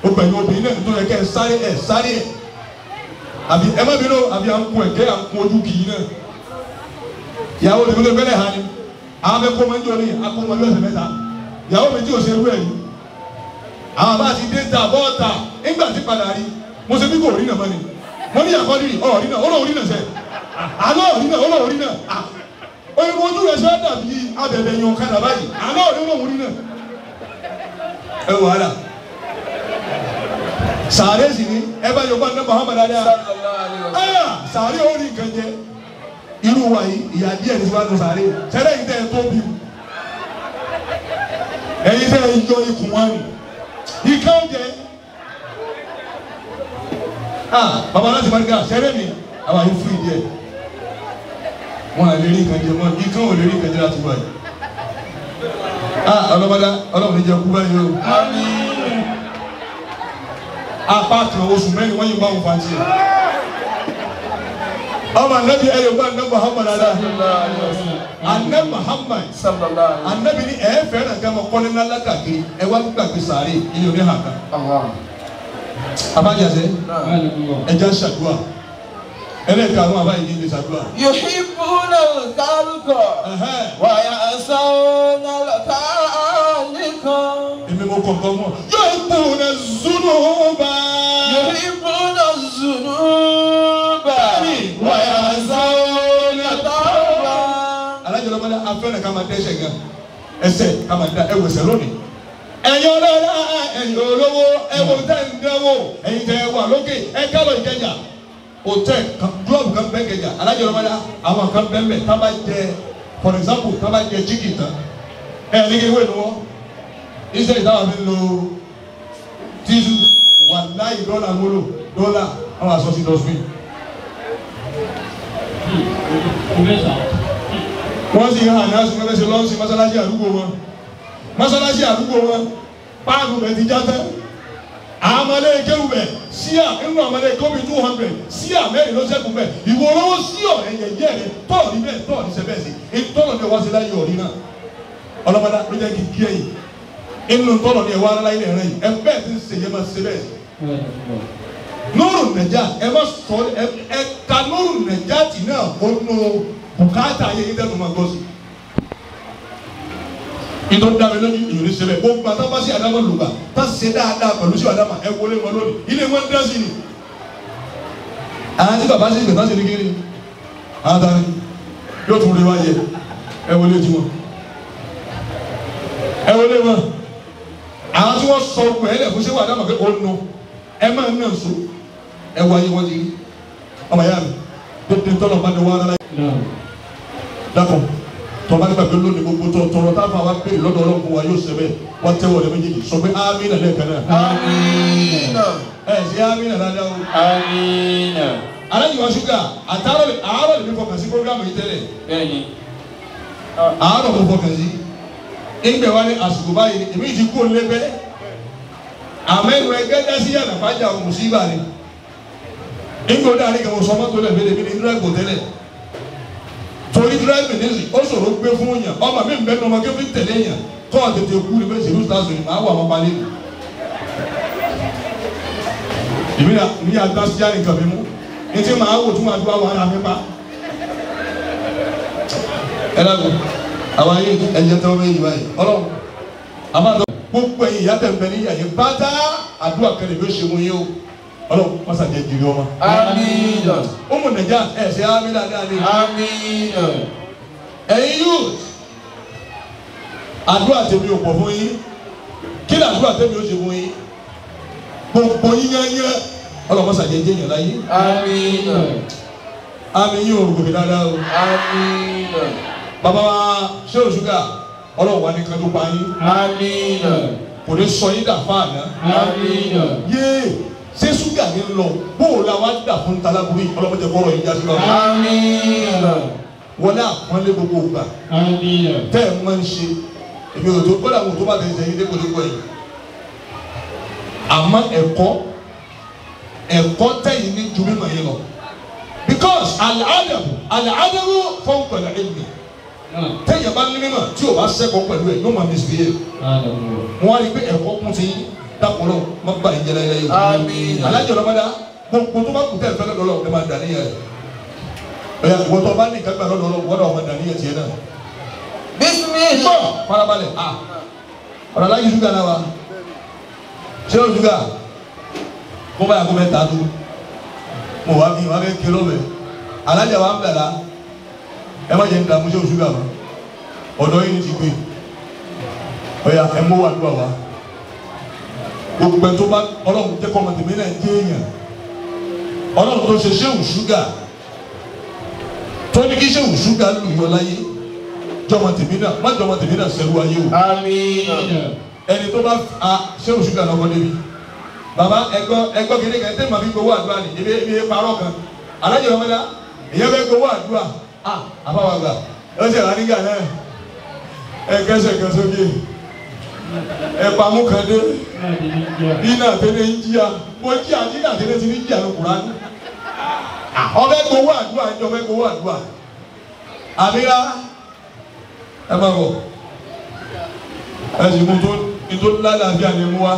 Ó pẹ̀lú obìnrin náà tó yẹ kẹ́ ẹ sáré ẹ̀ sáré ẹ̀. Àbí ẹ má bínú àbí à ń kun ẹ̀kẹ́ à ń kun ojú kìí náà. Ìyàwó mi tó gbẹ́lẹ̀ ha ni. Àwọn afẹ́ kó máa ń jọ ní akó máa lọ́sẹ̀ mẹ́ta. Ìyàwó mi tí ò ṣe irú ẹ̀ yìí. Àwọn bá ti dé ta bọ́ọ̀ta nígbà tí padà rí. Mo ṣe bí kò rí náà mọ́ ni. Mo ní àkọ́dí ọ̀rí náà ọlọ́ọ̀rí náà sẹ́. Àlọ́ ọ̀rí náà ọlọ́ọ̀rí náà. Oyin ojú rẹ̀ ṣe dàbí abẹ̀bẹ̀ yan ọ̀kadà báyìí. Àlọ́ ọ̀rí ọlọ́ọ̀rí náà. Ẹ wàhálà. Sàárè sì ni ẹ bá Yorùbá ní Muhammad adá. Sàárè ó rí nǹkan jẹ. Irú wa yìí ìyá díẹ̀ ní síwájú sàárè. Sẹ́lẹ̀ yìí tẹ́ ẹ tó bí. Ẹ̀yin tẹ́ ẹ yọ ikùn wa nì. Ìka oúnjẹ. Bàbá láti bá nígbà sẹ́rẹ̀ mi àwọn àyè fún ìdí ẹ̀. Wọ́n à lè rí nǹkan jẹ mọ́ ikán ò lè rí nǹkan jẹ láti wá yìí. Ọlọ́mọdá ọlọ́mọdé jẹ kú báyìí o. Apá kan oṣù mẹ́rin wọ́n yìí bá wọn fa tiẹ̀. Ọmọ anabi ẹyọ bá anabi Muhammad ala. Anabi Muhammad anabi ni ẹ fẹ́ràn ká ma kọ́ni ńlá kàkiri ẹ wá gbàgbé sàárè ilé oní hàn kan. Abájáde ẹja ṣàdúrà ẹlẹ́ka àwọn àbáyé ní ilé ṣàdúrà. Yuhibbuna al-khalqa wa ya'sawna al-khaliqa. Èmi mo kọ̀ọ̀kan mọ̀. Yuhibbuna az-zunuba. Yuhibbuna az-zunuba. Wa ya'sawna at-tawba. Alájọ lọ́mọdé afẹ́rẹ́ ká máa dẹ́ṣẹ̀ gan ẹsẹ̀ ká máa da ẹwẹ̀sẹ̀ lónìí. Ẹ̀yin ọlọ́lá ẹ̀yin olówó ẹ̀wọ̀n tẹ̀ ń dánwò ẹ̀yin tẹ̀ wà lókè ẹ̀ kálọ̀ Ìkẹjà hòtẹ́ẹ̀ club kan bẹ́ẹ̀ Kẹjà alájọ lọ́mọdé àwọn kan bẹ́ẹ̀ mẹ́ tábà jẹ for example tábà jẹ chicken tán ẹ̀ ní kí wéé nu wọ́n iṣẹ́ ìdáwà mi lo tíṣù wàláyé dọ́là wúlò dọ́là àwọn aṣọ sí dustbin. Wọ́n sì hàn náà sùn mẹ́fẹ́sẹ̀ lọ́sí mọ́sálásí àdúgbò wọn mọ́sálásí àdúgbò wọn páànù rẹ̀ ti já tán àmàlẹ́ kéwù bẹ̀ síà nínú àmàlẹ́ kéwù 200 síà mẹ́rin ló ṣẹ́kù bẹ̀ ìwọ olówó sí ọ̀rẹ́ yẹ̀yẹ́ rẹ̀ tọ́ọ̀rí bẹ́ẹ̀ tọ́ọ̀rí ṣe bẹ́ẹ̀ sí ìtọ́nà ni wọ́n ṣe láyé ọ̀rí náà ọlọ́mọdá ló jẹ́ kí n kí ẹ̀yìn inú tọ́nà ni ẹ̀wọ́ aráláyé rẹ̀ yìí ẹ bẹ́ẹ̀ ti ń ṣe yẹ máa ṣe bẹ́ẹ̀ sí. Nóòrù Nàìjà ẹ má sọ ẹ ka Nóòrù Nàìjà tì náà ó nù bùkátà ayé yín dẹ́nu máa gbọ́ sí. Ìtọ́ dá mi lójú ìrìn ṣẹlẹ̀ gbogbo àtàwọn sí àdámọ̀ lùgbà tá a ṣe dáadáa pẹ̀lú sí àdámọ̀ ẹ wọlé wọn lónìí ilé wọn dá sí ni. Àwọn tí bàbá sí ìgbà tá sí ní kiri àwọn tani yóò tún rí wá yẹ ẹ wọlé tiwọn ẹ wọlé wọn. Àwọn tí wọ́n sọ ọgbọ̀n ẹ lẹ̀ fún sẹ́wọ̀n àdámọ̀ pé ó nu ẹ máa ń nà so ẹ wọ ayé wọn ti rí ọmọ yá mi tètè tọ́lọ̀ bá ní wọ́n ara láyé. Dákun tọba nígbà pé lónìí gbogbo tó tọrọ táwọn àwa pè lọ́dọ̀ Ọlọ́run wa yóò sẹbẹ wọn tẹ́wọ́ rẹ méjèèjì sọ pé amínà lẹ́ẹ̀kan náà. Amínà. Ẹ ṣe amínà dáadáa o. Amínà. Alájì wa ṣúgà àtàrọ̀ àárọ̀ lè mi fọkàn sí programu yìí tẹ́lẹ̀. Bẹ́ẹ̀ni. Àárọ̀ mo fọkàn sí. Ìgbẹ́ wa ní àsìkò báyìí èmi ti kó lébẹ́. Àmẹ́nu ẹgbẹ́ dá sí yàrá fàájà mùsíbà ni. Ìgbẹ́ òde àríkẹ́ mo sọ mọ́tò lẹ̀ fẹ́lẹ́ mi ní dúrẹ́gbò tẹ́lẹ̀. Torí dírẹ́bì nísì ó ṣòro gbé fún yàn ọmọ mi bẹ́ẹ̀ ní ọmọ kí n fi tẹ̀lé yàn kọ́ ọ̀ tètè kú ní bẹ́ẹ̀ ṣèlú stars ni màá wà wọn balẹ̀ mi. Èmi náà mi yà dá sí àrìnkàn mi mú ní tí màá wò tí màá dúró àwọn ará mi pa. Ẹ dàgbọ́ àwọn ayé ẹ̀jẹ̀ tẹ́wọ́ méjì báyìí ọlọ́run àmọ́ àdó gbogbo ẹ̀yìn ìyá tẹ̀ ń bẹ níyà yẹn pátá àdúrà kẹlẹ̀ bí ó ṣe mú yín o ọlọ́run wọ́n sàjẹ́ jìrì ọmọ. Àmín. Ọmọ Nàìjíríà ẹ̀ ṣe àmín dáadáa ni. Àmín. Ẹ̀yin youth àdúrà tèmi ò pọ̀ fún yín kí ni àdúrà tèmi ò ṣe fún yín gbogbo yín yányán ọlọ́run wọ́n sàjẹ́ jẹ́yàn láyé. Àmín. Àmín yín ò gòkè dáadáa o. Àmín. Bàbá wa ṣé òṣùgà ọlọ́run wà ní kanjú pa yín. Àmín. Kò ní sọ yín dà fáànà. Àmín. Yéé ṣé ṣúgà ní lọ bóòlù àwa dà fún talábùrí ọlọ́mọdé kọ́rọ̀ yìí jásí lọ́wọ́. Àmín. Wọlé àpọ́nlé gbogbo ògbà. Àmín. Tẹ́ ẹ̀ máa ń ṣe èmi ò tó gbọ́dọ̀ àwọn tó bá tẹ̀ ṣe yín dépòdépò yìí. Àmọ́ ẹ̀kọ́ ẹ̀kọ́ tẹ̀yìn ní ju mímọ̀ yín lọ. Because al-adabu fawqa al-ilmi. Téèyàn bá ní mímọ̀ tí o bá sẹ́kọ̀ọ́ pẹ̀lú ẹ̀ yóò máa misbehave. Wọ́n á rí i pé ẹ̀kọ́ kún sí dákúrò má bà yín jẹ́ láyé yìí. Alájọ lọ́mọdá gbogbo tó bá kù tẹ̀ fẹ́lẹ́ lọ́lọ́ ẹ máa dà níyà rẹ̀. Ẹ̀yà ìwọ tó bá ní ìkágbà lọ́dọ̀ ọlọ́wọ́ wọ́n máa dà níyà tiẹ̀ náà. Bismillah. Farabalẹ̀ ọ̀rọ̀ alájí ṣúgà náà wa ṣé o ṣúgà kó báyà kó bẹ́ẹ̀ ta tó mo wá fi wá bẹ́ẹ̀ kéré ọbẹ̀ alájà wa ń bẹ̀rẹ̀ la ẹ má jẹ́ nígbà mo ṣé o ṣúgà mọ́ ọ̀dọ́ yìí ni ti gbé ọ̀yà ẹ mú wà lúwà wá gbogbo ẹ̀ tó bá ọlọ́run jẹ́ kọ́ ọmọ tèmi náà jẹ́ èèyàn ọlọ́run tó ṣe ṣé o ṣúgà tó ní kí ṣé o ṣúgà lù yọ láyé jọmọ tèmi náà má jọmọ tèmi náà sẹrú ayé o. Àmín. Ẹni tó bá a ṣé o ṣúgà lọ́kọ́ débi. Bàbá ẹgbọ́ ẹgbọ́ kìíní kan tẹ́ màá fi gbowó àdúrà ni ebi ebi parọ́ kan. Alájọ ọmọ náà èyàn fẹ́ gbowó àdúrà a àbáwá gbà ó sì rà nígbà náà ẹ kẹsẹ̀ kan sókè ẹ pamọ́ kan dé iná tẹ́lẹ̀ ń jíya mo jíya iná tẹ́lẹ̀ ti ní jíya ló kura ní. Ọbẹ̀ gbowó àdúrà ń jọ ọbẹ̀ gbowó àdúrà. Àmìlá ẹ máa bọ̀ ẹ sì mú tó tó lálàáfíà ni mú wa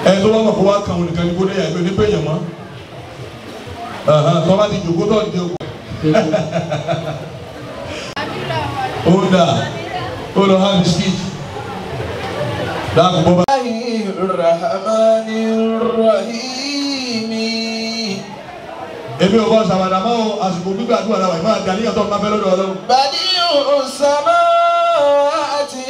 ẹ tó bá mọ̀ kó wá kàn wọn nìkan ní kó dé yà ẹgbẹ́ nípa èèyàn mọ́ tó bá ti jòkó tó di okò ó dà ó lọ ha bisikíìtì dáàbò bọ́ bá. Èmi ò bọ́ sàwádà mọ́ o àsìkò gbígbàdúrà làwà ìmọ̀ àdàníyàn tó ń bá fẹ́ lọ́dọ̀ Ọlọ́run. Badi'u samawati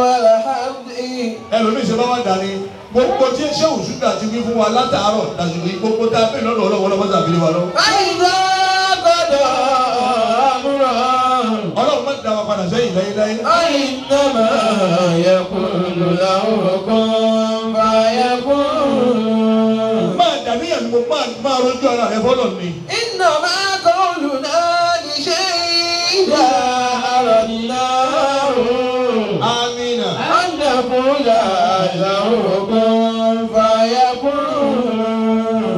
wal ardi. Ẹlòmíì ṣe bá wà dání gbogbo tí ṣé òṣùgbà ti wí fún wa látàárọ̀ lásìkò yìí gbogbo tá a pè lọ́dọ̀ Ọlọ́run ọlọ́mọ sàbílẹ̀ wa lọ. Idha qada amran. Ọlọ́run má dá wa padà sẹ́yìn láyéláyé. Innama yaqulu lahu kun fayakun. Máa dàníyàn ni mo máa rojú ara rẹ fọlọ́ ni. Innama qawluna li shay'in idha aradnahu. Amina. An naqula lahu kun fayakun.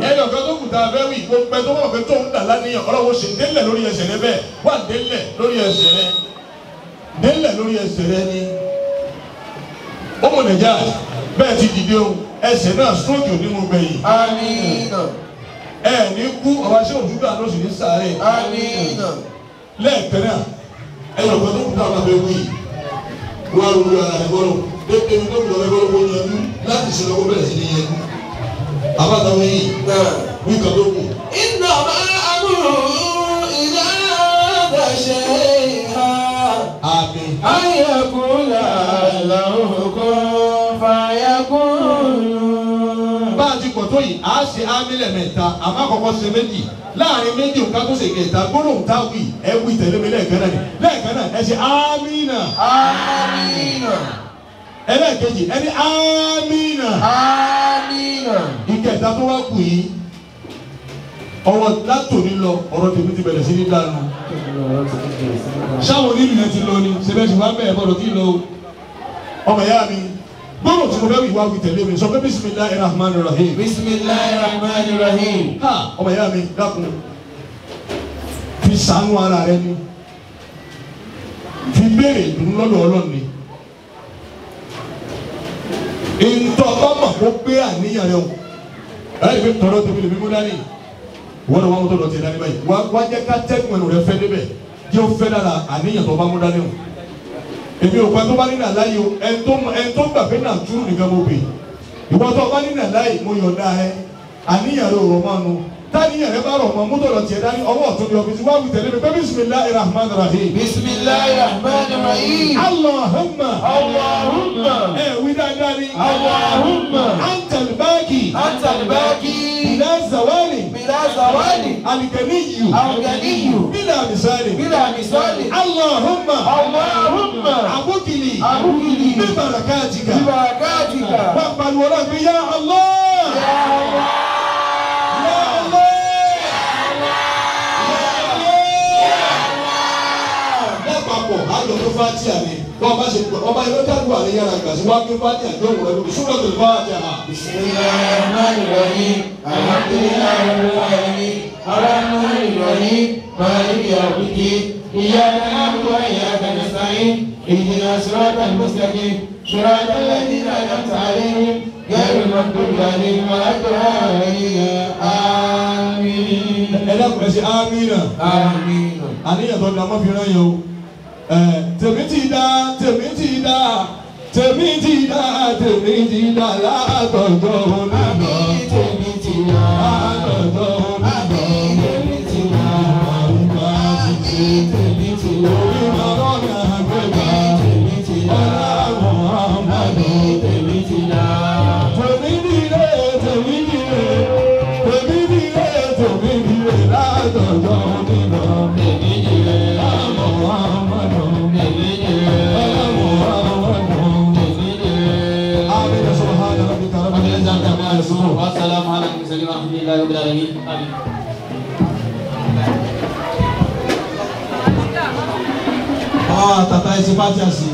Ẹnì kan tó kù tá a fẹ́ wí gbogbo ẹ tó wọ́n fẹ́ tó ń dà láníyàn ọlọ́wọ́ ṣe délẹ̀ lórí ẹsẹ̀ rẹ bẹ́ẹ̀ wà délẹ̀ lórí ẹsẹ̀ rẹ délẹ̀ lórí ẹsẹ̀ rẹ ni. Ó mọ̀ Nàìjíríà bẹ́ẹ̀ ti dìde o ẹsẹ̀ náà stroke ò ní mú gbẹ̀yìn. Amina. Ẹ ní kú ọba ṣé òṣùgbà ló sì ní sáré. Amina. Lẹ́ẹ̀kan náà ẹnì kan tó kù tá a fẹ́ wí wọ́n á rúru ara rẹ̀ bọ́lọ̀ débi tó kù lọ́wọ́ bọ́lọ̀ wọ́n yanjú láti ṣe lọ́wọ́ bẹ̀rẹ̀ sí ní yanjú. Àbáta wí wí kan tó kù. Innama amruhu idha arada shay'an. Àmín. An yaqula lahu kun fayakun. Bá a ti pọ̀ tó yìí, a ṣe ámì lẹ́ẹ̀mẹ́ta, àmọ́ àkọ́kọ́ ṣe méjì. Láàrin méjì òǹkà tó ṣe kẹta, gbólóhùn tá wì, ẹ wí tẹ̀lé mi lẹ́ẹ̀kan náà ni. Lẹ́ẹ̀kan náà, ẹ ṣe ámínà. Amina. Ẹlẹ́ẹ̀kejì, ẹ ní ámínà. Amina. Ìkẹta tó wá kù yìí, ọwọ́ látòní lọ, ọ̀rọ̀ tèmi ti bẹ̀rẹ̀ sí ní dànù. Sáwọn onílù yẹn ti lọ ni, ṣẹbẹ́ ti wá bẹ̀rẹ̀ bọ́dọ̀ tí lọ o. Ọmọ ìyá mi, gbọ́dọ̀ tí mo fẹ́ wí wá wí tẹ̀lé mi, sọ pé bisimilahi rahman rahim. Bisimilahi rahman rahim. Ha ọmọ ìyá mi dákun, fi ṣàánú ara rẹ ni, fi béèrè ìdùnnú lọ́dọ̀ Ọlọ́run ni. Ntọ́ bá mọ̀ kó gbé àníyàn rẹ o, ẹ yẹ kí tọ́lọ́ tẹ̀mí lè mímú dání, wọ́n lọ wá mọ́tò lọ tiẹ̀ dání báyìí, wá jẹ́ ká tẹ́kùn ẹnu rẹ fẹ́ débẹ̀, jẹ́ ó fẹ́ dára àníyàn tó bá mú dání o. Èmi ò pa tó bá nínà láyé o, ẹn tó gbà pé náà túrú nìkan mo bè. Ìwọ tó bá nínà láyé mo yọ̀ǹda ẹ, àníyàn rẹ ò rọ̀ mọ́ nu. Táníyàn rẹ bá rọ̀ mọ́ mọ́tò lọ tiẹ̀ dání, ọwọ́ ọ̀tún ni ọ́fíìsì wá wí tẹ̀lé mi pé bisimilahi rahman rahim. Bisimilahi rahman rahim. Allahumma. Allahumma. Ẹ wí dáadáa ni. Allahumma. Antal baki. Antal baki. Bila zawali. Bila zawali. Alikaniyu. Alikaniyu. Bila misali. Bila misali. Allahumma. Allahumma. Abukili. Abukili. Bi barakatika. Bi barakatika. Wà pariwo náà pé ya Allah. Ya Allah. Ya Allah. Ya Allah. Lápapọ̀ àjọ tó Fátíà ni wọ́n bá ṣe ọba yóò dájú àlẹ́ yàrá gbà sí wọ́n á gbé Fátíà tó wọ̀ ẹ́ lórí Suratul Fátíà. Bismillahir rahmanir rahim. Alhamdulillahi rabbil alamin. الرحيم مالك يوم الدين إياك نعبد وإياك نستعين اهدنا الصراط المستقيم صراط الذين أنعمت عليهم غير المغضوب عليهم ولا الضالين آمين. Ẹ dákun, ẹ ṣe amínà. آمين. Àníyàn tó da mọ́ fi rán yẹn o. Tèmi ti dá, tèmi ti dá, tèmi ti dá, tèmi ti dá látọ̀dọ̀ onígbà. Tèmi ti dá. Látọ̀dọ̀ onígbà. Tèmi ti dá. Àrùbá ti ṣe. Tèmi ti dá. Orí màrọ́ ní àgbẹ̀gbà. Tèmi ti dá. Ọlá Muhammadu. Tèmi ti dá. Tèmi dire, tèmi dire, tèmi dire, tèmi dire látọ̀dọ̀ onígbà. Tèmi dire. Ọlá Muhammadu. Tèmi dire. Ọlá Muhammadu. Tèmi dire. آمين. سبحان ربك رب العزة عما يصفون. والسلام على المرسلين والحمد لله رب العالمين. آمين. Àwọn àtàtà ẹsẹ bá ti àṣì.